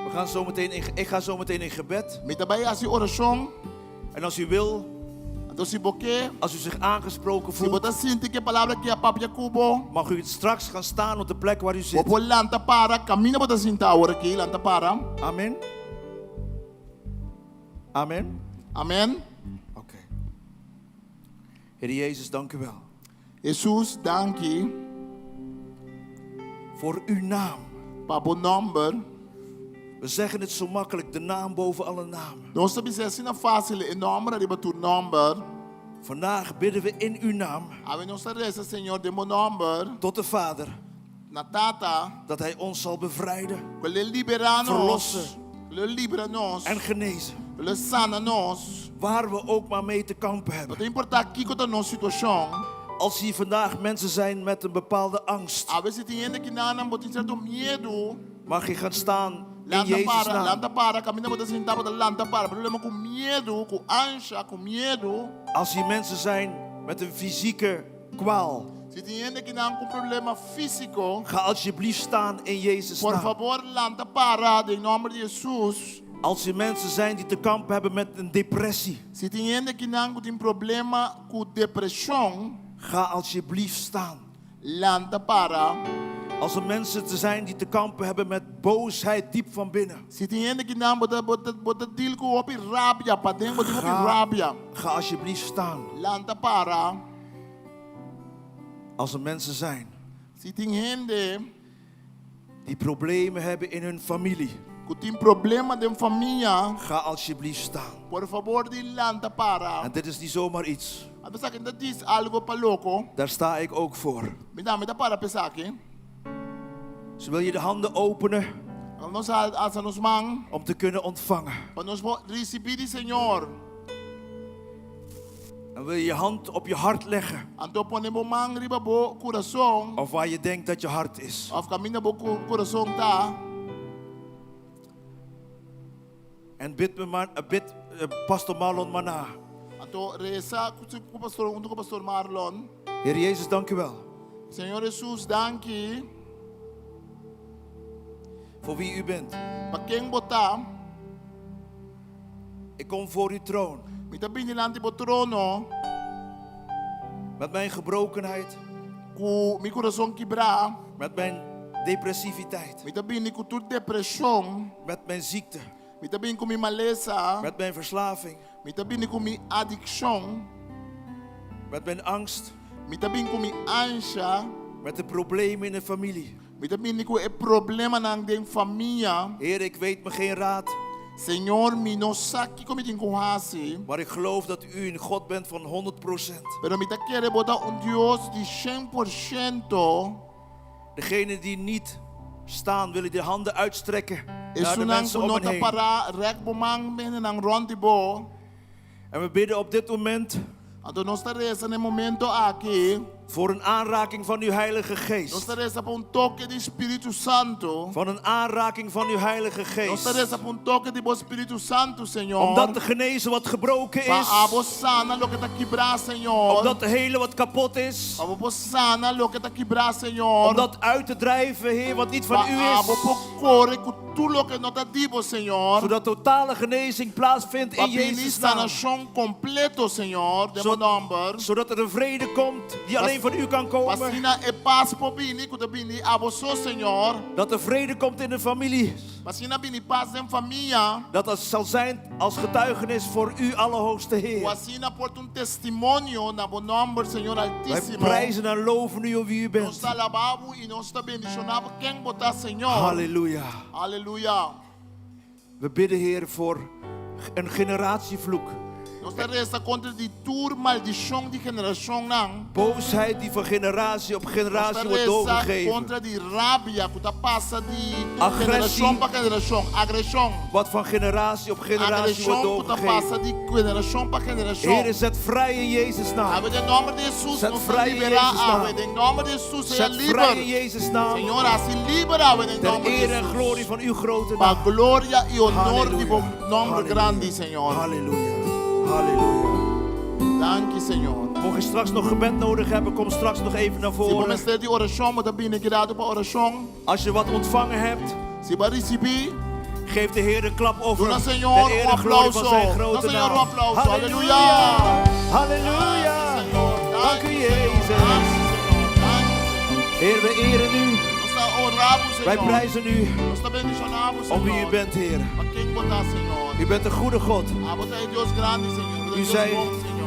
We gaan zo meteen in, ik ga zo meteen in gebed. Mi ta bai hasi orashon. En als u wil, Anto si bo ke, als u zich aangesproken si bo voelt, ta sinti ku e palabra aki a papia ku bo, mag u straks gaan staan op de plek waar u bo zit. por lanta para kaminda bo ta sinta awor aki, lanta para. Amen. Amen. Amen. Oké. Heer Jezus, dank u wel. Hesus, danki Voor uw naam. pa bo nòmber. We zeggen het zo makkelijk, de naam boven alle namen. Nos ta bisa asina fásil, e nòmber ariba tur nòmber. Vandaag bidden we in uw naam Awe nos ta resa, Señor, den bo nòmber, tot de Vader na Tata, dat Hij ons zal bevrijden ku lo liberá nos, Verlossen. ku lo libra nos, en genezen. ku lo sana nos. Waar we ook maar mee te kampen No hebben. ta importá kiko ta nos situashon. Als hier vandaag mensen zijn met een bepaalde angst, Awe si tin hende akinan bo tin sierto miedu, mag je gaan staan in lanta Jezus' para, naam. lanta para, kaminda bo ta sintá bo ta lanta para. Problema ku miedu, ku ansha, ku miedu. Als hier mensen zijn met een fysieke kwaal, Si tin hende akinan ku problema físiko, ga alsjeblieft staan in Jezus' por naam. fabor lanta para den nòmber di Hesus. Als hier mensen zijn die te kampen hebben met een depressie, Si tin hende akinan ku tin problema ku depreshon, ga alsjeblieft staan. lanta para. Als er mensen te zijn die te kampen hebben met boosheid diep van binnen, Si tin hende akinan bo ta bo ta bo ta deal ku hopi rabia paden, bo tin hopi ga, rabia, ga alsjeblieft staan. lanta para. Als er mensen zijn Si tin hende die problemen hebben in hun familie, ku tin problema den famia, ga alsjeblieft staan. por fabor di lanta para. En dit is niet zomaar iets. Anto esaki no ta djis algo pa loko. Daar sta ik ook voor. Mi tambe ta para p'esaki. Dus wil je de handen openen Laga nos alsa nos man om te kunnen ontvangen. pa nos por risibí di Señor. En wil je je hand op je hart leggen. Anto pone bo man riba bo kurason. Of waar je denkt dat je hart is. Of kaminda bo kurason ta. En bid, me maar, eh, bid eh, pastor Marlon maar na. Anto resa ku pastor huntu ku pastor Marlon. Heer Jezus, dank u wel. Señor Jesus, danki. Voor wie u bent. Pa ken bo ta. Ik kom voor uw troon. Mi ta bini dilanti bo trono. Met mijn gebrokenheid. Ku mi kurason kibrá. Met mijn depressiviteit. Mi ta bini ku tur depreshon. Met mijn ziekte. Mi ta bini ku mi malesa. Met mijn verslaving. Mi ta bini ku mi adikshon. Met mijn angst. Mi ta bini ku mi ansha. Met de problemen in de familie. Mi ta bini ku e problemanan den famia. Heer, ik weet me geen raad. Señor, mi no sa kiko mi tin ku hasi. Maar ik geloof dat u een God bent van 100%. Pero mi ta kere bo ta un Dios di 100%. Degenen die niet staan, willen de handen uitstrekken naar de Esunnan mensen ku om no hen ta heen. pará, rèk bo man hendenan rònt di bo. En we bidden op dit moment Anto nos ta resa na e momento aki. voor een aanraking van uw Heilige Nos Geest. ta resa pa un toke di Spiritu Santu. Van een aanraking van uw Heilige Nos ta Geest. resa pa un toke di bo Spiritu Santu, Señor. Om dat te genezen wat gebroken Pa is. abo sana loke ta kibrá, Señor. Om dat te helen wat kapot is. Pa bo por sana loke ta kibrá, Señor. Om dat uit te drijven, Heer, wat niet van Pa u abo is. por kore ku tur loke no ta di bo, Señor. Zodat totale genezing plaatsvindt Pa in bini Jezus' naam. sanashon kompleto, Señor, den bo nòmber. Zodat er een vrede komt die alleen van u kan komen. P'asina e pas por bini, ku ta bini abo so, Señor. Dat er vrede komt in de familie. P'asina bini pas den famia. Dat dat zal zijn als getuigenis voor u, Allerhoogste Ku Heer. asina por ta un testimonio na bo nòmber, Señor Wij Altísimo. prijzen en loven u om wie u Nos bent. ta alabá bo i nos ta bendishoná bo ken bo ta, Señor. Halleluja. Aleluya. We bidden, Heer, voor een generatievloek. Nos ta resa kontra di tur maldishon di generashonnan. Boosheid die van generatie op Nos generatie ta wordt resa doorgegeven. kontra di rabia ku ta pasa di Agressie. generashon pa generashon. Agreshon. Wat van generatie op generatie wordt Agreshon ku ta pasa doorgegeven. di generashon pa generashon. Heer, zet vrij in Jezus' naam. Awe den nòmber di Hesus Zet nos ta vrij in liberá Jezus' naam. awe den nòmber di Hesus sea Zet vrij in liber. Jezus' naam. Señor, hasi liber awe den Ter nòmber di eer en Hesus. glorie van uw grote Pa naam. gloria i honor di bo Halleluja. nòmber Halleluja. grandi, Señor. Halleluja. Halleluja. Danki, Señor. Mocht je straks nog gebed nodig hebben, kom straks nog even naar Si bo voren. mester di orashon, bo ta bini aki ratu pa orashon. Als je wat ontvangen hebt, Si bo a risibí, geef de Heer een klapoffer. Duna Señor Ter eer un en glorie van aplauso. zijn grote Duna Señor naam. un aplauso. Halleluja. Halleluja. Señor. Dank u, Jezus. Danki, Señor. Danki, Señor. Heer, we eren u. Nos ta honra bo, Señor. Wij prijzen u Nos ta bendishoná bo, Señor. om wie u bent, Heer. Pa ken bo ta, Señor. U bent een goede God. Abo ta e Dios grandi, Señor. Bo ta U Dios zij- bon, Señor.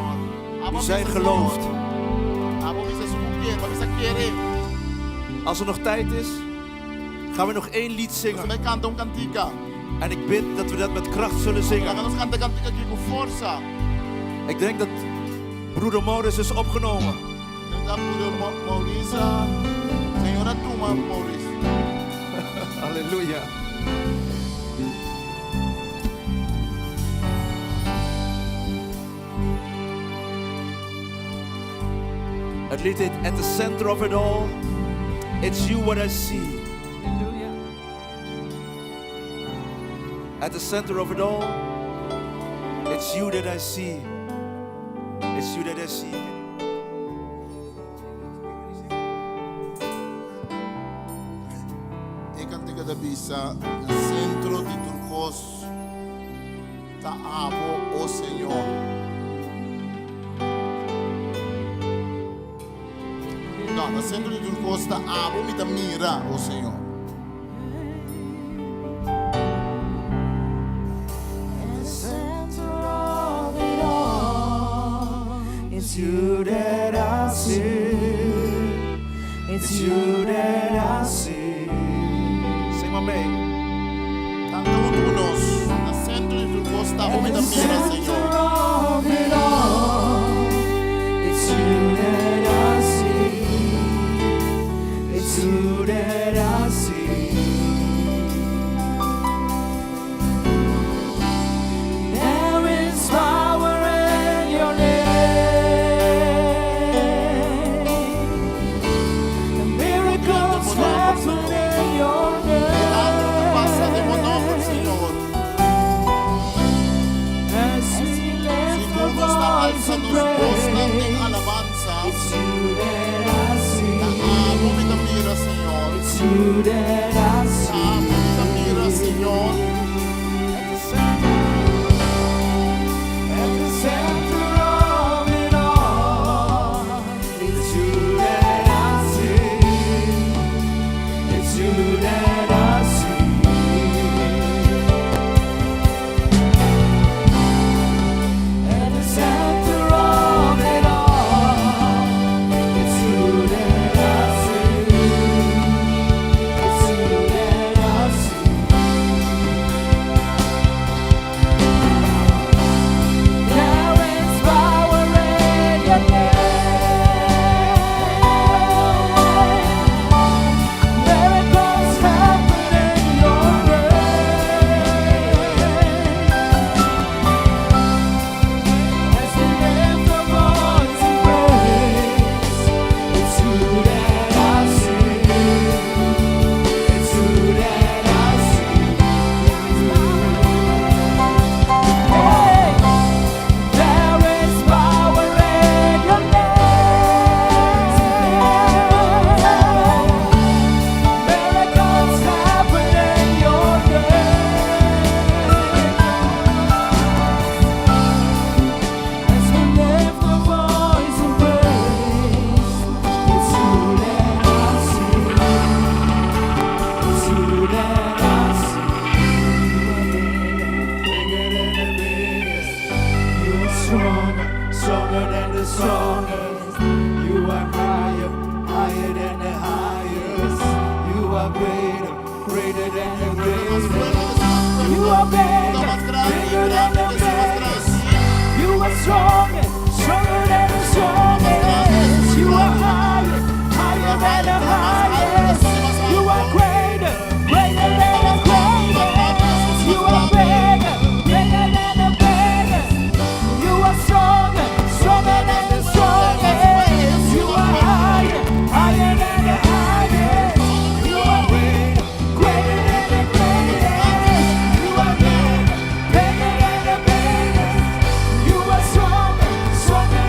Abo U zij bisa, geloofd. Señor. Abo bisa su kier, bo bisa kere. Als er nog tijd is, gaan we nog één lied Nos zingen. ta bai kanta un kantika. En ik bid dat we dat met kracht zullen zingen. Laga nos kanta e kantika aki ku forsa. Ik denk dat broeder Maurits is opgenomen. Mi ta broeder Maurice. Señor a tuma Maurice. Halleluja. Het lied heet At the Center of It All. It's You What I See. At the center of it all, it's you that I see. It's you that I see. E kantika ta bisa, Na sentro di tur kos ta abo, o Señor. No, na sentro di tur kos ta abo mi ta mira, o Señor. It's you that I see. It's you that I see. Zing maar mee. Kanta huntu ku nos. Na sentro di tur kos ta abo mi ta mira, Señor. It's you that I see. It's you that I see. There is power in your name. The miracles happen in your Milagro ta pasa den bo nòmber, name. Señor. As we lift Sigur our nos ta voice alsa and nos bosnan den praise. alabansa. It's you that I see. Ta abo mi ta mira, Señor. It's you that I Ta see. abo mi ta mira, Señor. At the center of it all, it's you that I see. It's you that I see. At the center of it all, it's you that I see. It's you that I see. There is power in your name. Miracles happen in your name. As we lift our voice in praise, it's you that I see. It's you that I see. Hey. There is power in your name. Miracles happen in your name. As we lift our voice in praise, it's you that I see. It's you that I see. Bigger than the biggest. You are stronger, stronger than the strongest. You are higher, higher than the highest. You are greater, greater than the greatest. You are bigger, bigger than the biggest. You are stronger, stronger than the strongest. You are higher, higher than the highest. You are greater, greater than the greatest. You are bigger, bigger than the biggest. You are stronger, stronger than the strongest. You are higher, higher than the highest. You are greater, greater than the greatest. You are bigger, bigger than the biggest. You are stronger, stronger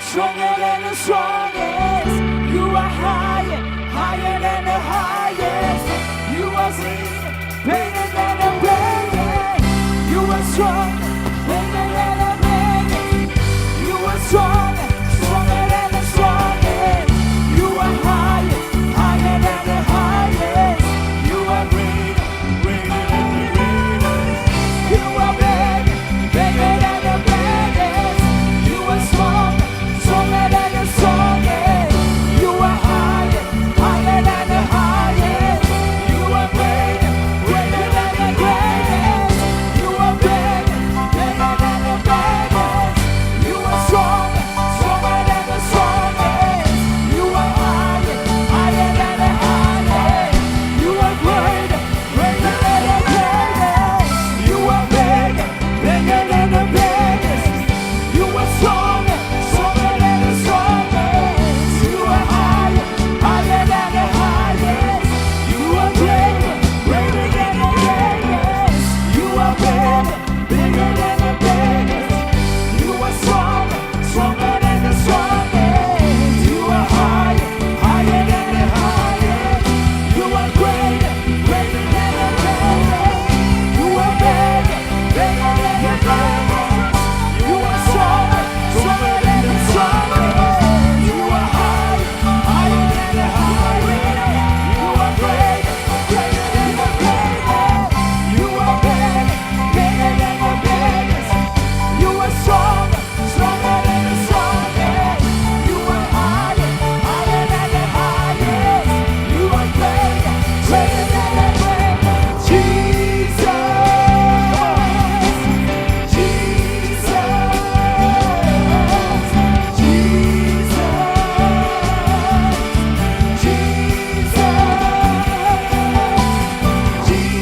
stronger than the strongest. You are higher, higher than the highest. You are bigger, bigger than the biggest. You are strong, bigger than the biggest. You are strong, stronger than the strongest. You are higher, higher than the highest. You are greater, greater than the greatest. You are bigger, bigger than the biggest. You are strong, stronger than the strongest. You are higher, higher than the highest. You are greater, greater than the greatest. You are bigger, bigger than the biggest. You are stronger, stronger than the strongest. You are higher, higher than the highest. You are greater, greater than the greatest. You are bigger, bigger than the biggest. You are stronger, stronger than the strongest. You are higher, higher than the highest. You are greater, greater than the greatest. You are bigger, bigger than the biggest. You are stronger, stronger than the strongest. You are higher, higher than the highest. You are greater, greater than the greatest. You are bigger, bigger than the biggest. You are stronger, stronger than the strongest. You are higher, higher than the highest. You are greater, greater than the greatest. You are bigger, bigger than the biggest. You are stronger, stronger than the strongest. You are higher, higher than the highest. You are greater, greater than the greatest. Jesus, Jesus, Jesus, Jesus,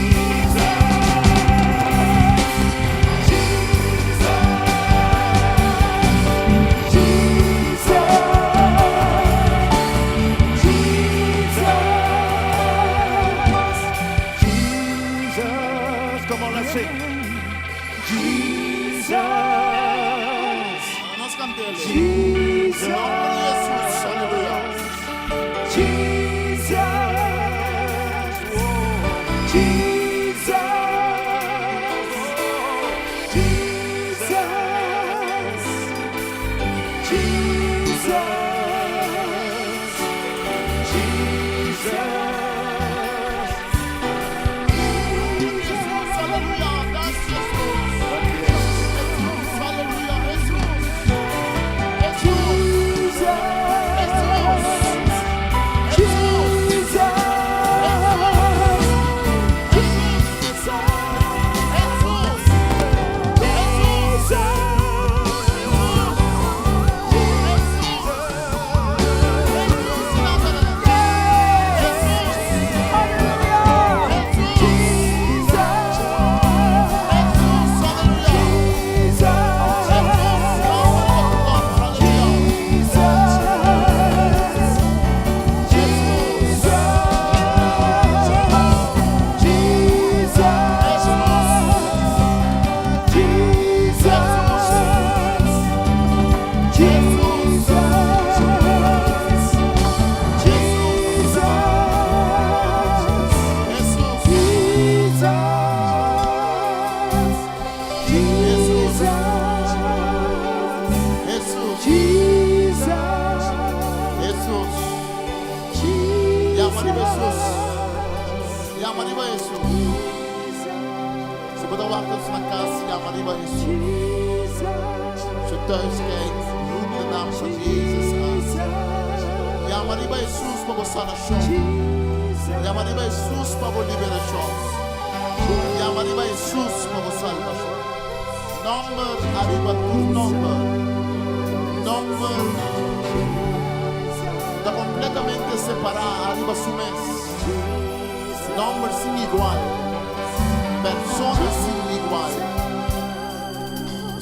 Jesus. Come on, let's sing. Jesus. Nos kant'é. Jesus. Nòmber di Jesus. Aleluya. Jesus, Jesus, Jesus, Jesus, Jesus. Jesus, aleluya. Danki, Jesus. Jesus, aleluya. Jesus. Jesus. Jesus, Jesus, Jesus. Jesus. Jesus Nazaret. Jesus. Jesus, aleluya. Jesus, aleluya. Jesus. Jesus. Jesus. Yama riba Jesus. Yama riba Jesus. Si bo ta wak na kas, yama riba Jesus. Als je thuis kijkt, roep de naam van Jezus aan. Yama riba Jesus pa bo sanashon. Yama riba Jesus pa bo liberashon. Yama riba Jesus pa bo salbashon. Nòmber ariba tur nòmber. Nòmber ta kompletamente separá ariba su mes. Nòmber sin igual. Persona sin igual.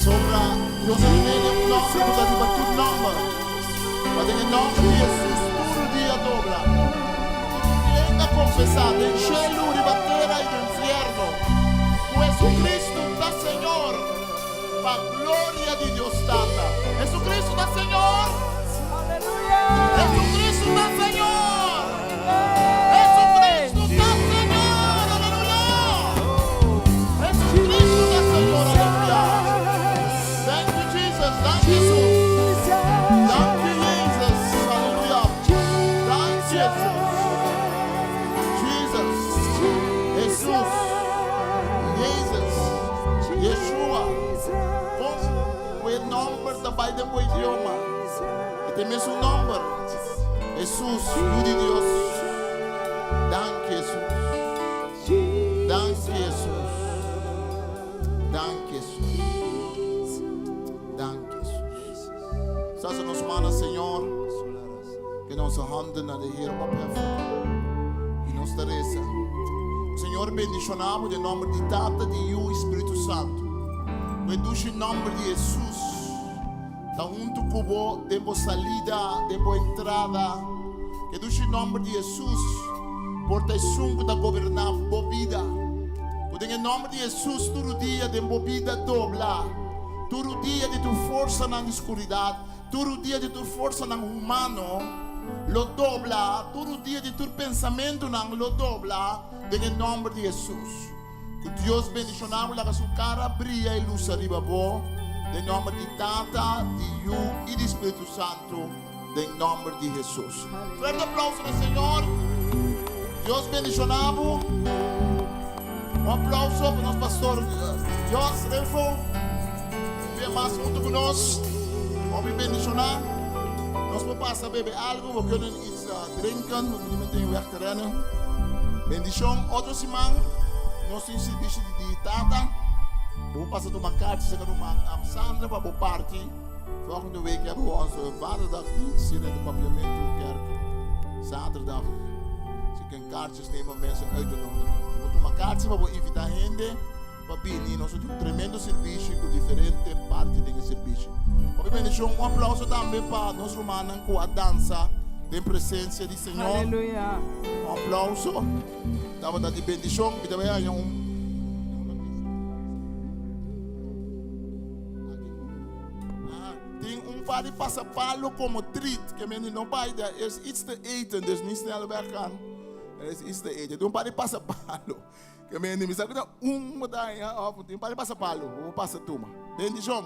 Sobra Dios a duna un nòmber ku ta riba tur nòmber. Pa den e nòmber di Jesus tur rudia dobla. I lenga konfesá den shelu, riba tera i den fièrnu. Jesucristo ta Señor. Pa gloria di Dios Tata. Jesucristo ta Señor. E mesun nòmber. Hesus, Yu di Dios. Danki, Hesus. Danki, Hesus. Danki, Hesus. Danki, Hesus. Straks nos mannen, Señor, ku nos handen naar de Heer opheffen. I nos ta resa. Señor, bendishoná bo den nòmber di Tata, di Yu i Spiritu Santu. Ku e dushi nòmber di Hesus ta huntu ku bo den bo salida, den bo entrada. Ku e dushi nòmber di Hesus por ta esun ku ta goberná bo bida. Ku den e nòmber di Hesus tur dia den bo bida dobla tur dia di tur forsanan di skuridat, Tur dia di tur forsanan humano lo dobla, tur dia di tur pensamentunan lo dobla den e nòmber di Hesus. Ku Dios bendishoná bo, laga su kara bria i lusa riba bo, den nòmber di Tata, di Yu i di Spiritu Santu, den nòmber di Hesus. Fuerte aplauso na Señor. Dios bendishoná bo. Un aplauso pa nos pastor Jos Renfo. Bia mas huntu ku nos. Hopi bendishoná. Nos por pasa bebe algu. We kunnen iets drinken. We moeten meteen weg te rennen. Bendishon. Otro siman nos tin servicio di tata. Bo pasa tuma kaartje serka ruman Sandra pa bo parti. Volgende week hebben we onze Vaderdagsdienst hier in de Papiamentu-kerk. Zaterdag. Dus je kunt kaartjes nemen om mensen uit te nodigen. Bo tuma kaartje pa bo invita hende pa bini. Nos tin un tremendo servicio ku diferente parti den e servicio. Hopi bendicion. Un aplauso tambe pa nos rumannan ku a dansa den presencia di Señor. Aleluya. Un aplauso. Tabata di bendicion. Mi ta bai haña un. Tin un par di pasapalo komo treat. Ke men di no bai, er is iets te eten, dus niet snel weggaan. Er is iets te eten. Tin un par di pasapalo. Ke men di, mi sa ku ta un bo ta haña òf tin un par di pasapalo. Bo pasa tuma. Bendishon.